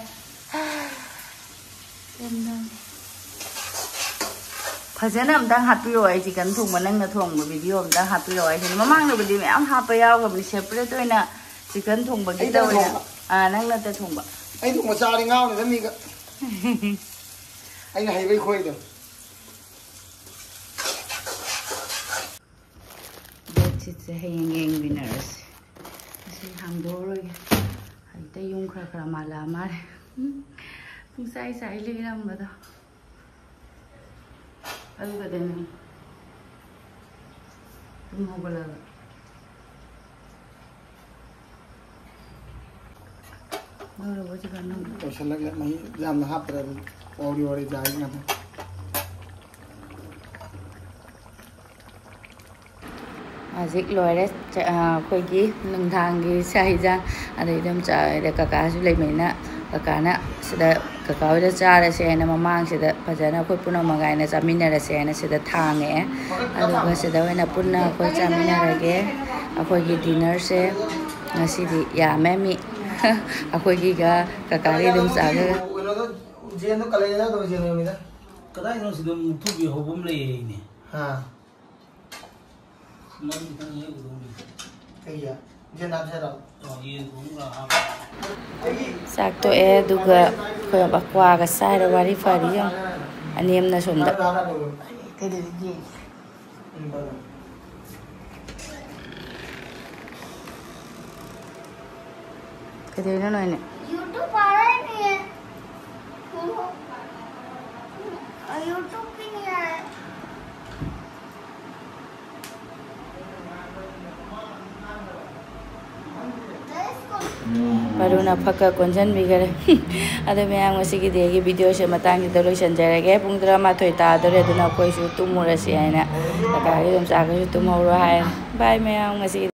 ꯐꯖꯅ ꯑꯝꯇꯪ ꯍꯥꯞꯄꯤꯔꯛꯑꯣ, ꯑꯩ ꯆꯤꯛꯀꯟ ꯊꯣꯡꯕ, ꯅꯪꯅ ꯊꯣꯡꯕ ꯚꯤꯗꯤꯑꯣ ꯑꯝꯇꯪ ꯍꯥꯞꯄꯤꯔꯛꯑꯣ ꯍꯥꯏꯁꯤꯅꯤ꯫ ꯃꯃꯥꯡꯗꯕꯨꯗꯤ ꯃꯌꯥꯝ ꯍꯥꯞꯄ ꯌꯥꯎꯈ꯭ꯔꯕꯅꯤ, ꯁꯦꯄꯔꯦꯠ ꯑꯣꯏꯅ ꯆꯤꯛꯀꯟ ꯊꯣꯡꯕꯒꯤ ꯑꯩ ꯇꯧꯔꯦ꯫ ꯊꯣꯡꯕ? ꯑꯥ, ꯅꯪꯅ ꯊꯣꯡꯕ꯫ ꯑꯩ ꯊꯣꯡꯕ ꯆꯥꯔꯗꯤ ꯉꯥꯎꯅꯤꯗ ꯃꯤꯒ꯫ ꯑꯩꯅ ꯍꯩꯕꯩ ꯈꯣꯏꯗꯣ꯫ ꯕꯦꯠꯁꯤꯠꯁꯦ ꯍꯌꯦꯡ ꯌꯦꯡꯃꯤꯟꯅꯔꯁꯤ꯫ ꯉꯁꯤ ꯍꯥꯡꯗꯣꯛꯑꯔꯣꯏꯒꯦ꯫ ꯍꯧꯖꯤꯛꯇ ꯌꯨꯝ ꯈꯔ ꯈꯔ ꯃꯥꯜꯂꯛꯑ ꯃꯥꯜꯂꯦ꯫ ꯄꯨꯡꯆꯥꯏ ꯆꯥꯏ ꯂꯩꯔꯝꯕꯗꯣ꯫ ꯑꯗꯨꯒꯗꯅꯦ꯫ ꯇꯨꯝ ꯍꯧꯒꯠꯂꯒ꯫ ꯂꯣꯏꯔꯕꯣ ꯆꯤꯛꯀꯟ ꯅꯪ? ꯂꯣꯏꯁꯤꯜꯂꯒꯦ꯫ ꯃꯍꯤ ꯌꯥꯝꯅ ꯍꯥꯞꯇ꯭ꯔꯦ꯫ ꯑꯗꯨꯝ ꯋꯥꯎꯔꯤ ꯋꯥꯎꯔꯤ ꯆꯥꯏ ꯉꯥꯛꯇ꯫ ꯍꯧꯖꯤꯛ ꯂꯣꯏꯔꯦ꯫ ꯆ-, ꯑ, ꯑꯩꯈꯣꯏꯒꯤ ꯅꯨꯡꯗꯥꯡꯒꯤ ꯆꯥꯛ ꯍꯤꯟꯖꯥꯡ꯫ ꯑꯗꯩ ꯑꯗꯨꯝ ꯆꯥ-, ꯀꯀꯥꯁꯨ ꯂꯩꯕꯅꯤꯅ, ꯀꯀꯥꯅ ꯁꯤꯗ ꯀꯀꯥ ꯍꯣꯏꯗ ꯆꯥꯔꯁꯦ ꯍꯥꯏꯅ ꯃꯃꯥꯡꯁꯤꯗ ꯐꯖꯅ ꯑꯩꯈꯣꯏ ꯄꯨꯝꯅꯃꯛ ꯍꯥꯏꯅ ꯆꯥꯃꯤꯟꯅꯔꯁꯦ ꯍꯥꯏꯅ ꯁꯤꯗ ꯊꯥꯡꯉꯛꯑꯦ꯫ ꯑꯗꯨꯒ ꯁꯤꯗ ꯑꯣꯏꯅ ꯄꯨꯟꯅ ꯑꯩꯈꯣꯏ ꯆꯥꯃꯤꯟꯅꯔꯒꯦ꯫ ꯑꯩꯈꯣꯏꯒꯤ ꯗꯤꯅꯔꯁꯦ ꯉꯁꯤꯗꯤ ꯌꯥꯝꯃꯦ ꯃꯤ꯫ ꯑꯩꯈꯣꯏꯒꯤꯒ ꯀꯀꯥꯒꯤ ꯑꯗꯨꯝ ꯆꯥꯒ ꯀꯗꯥꯏꯗꯅꯣ ꯁꯤꯗ ꯃꯨꯛꯊꯨꯕꯤ ꯍꯧꯕ ꯑꯃ ꯂꯩꯌꯦ ꯑꯩꯅꯦ? ꯍꯥ? ꯃꯔꯨ ꯈꯤꯇꯪ ꯍꯦꯛ ꯎꯗꯧꯅꯤ꯫ ꯀꯩꯒꯤ? ꯌꯦꯟ ꯍꯥꯞꯁꯦ ꯍꯥꯏꯔꯣ? ꯑꯣ, ꯌꯦꯟ ꯊꯣꯡꯕ ꯍꯥꯞꯄ꯫ ꯆꯥꯛ ꯇꯣꯛꯑꯦ, ꯑꯗꯨꯒ ꯑꯩꯈꯣꯏ ꯀ꯭ꯋꯥꯒ ꯆꯥꯏꯔꯦ, ꯋꯥꯔꯤ ꯐꯔꯤ ꯌꯦꯡꯉꯣ꯫ ꯑꯅꯦꯝꯅ ꯁꯣꯝꯗ꯫ ꯀꯩꯗꯧꯔꯤꯒꯦ? ꯎꯝ, ꯐꯔꯦ꯫ ꯀꯩꯗꯧꯔꯤꯅꯣ ꯅꯣꯏꯅꯦ? YouTube आ रहा है नहीं है? YouTube भी नहीं आया। ꯑꯗꯨꯅ ꯐꯛꯀ ꯀꯣꯟꯁꯤꯟꯕꯤꯈꯔꯦ꯫ ꯑꯗꯣ ꯃꯌꯥꯝ, ꯉꯁꯤꯒꯤꯗꯤ ꯑꯩꯒꯤ videoꯁꯦ ꯃꯇꯥꯡꯁꯤꯗ ꯂꯣꯏꯁꯤꯟꯖꯔꯒꯦ꯫ ꯄꯨꯡ ꯇꯔꯥꯃꯥꯊꯣꯏ ꯇꯥꯗꯣꯔꯦ, ꯑꯗꯨꯅ ꯑꯩꯈꯣꯏꯁꯨ ꯇꯨꯝꯃꯨꯔꯁꯤ ꯍꯥꯏꯅ ꯀꯀꯥꯒꯤ ꯑꯗꯨꯝ ꯆꯥꯈ꯭ꯔꯁꯨ ꯇꯨꯝꯍꯧꯔꯣ ꯍꯥꯏ꯫ Bye ꯃꯌꯥꯝ, ꯉꯁꯤꯒꯤꯗꯤ꯫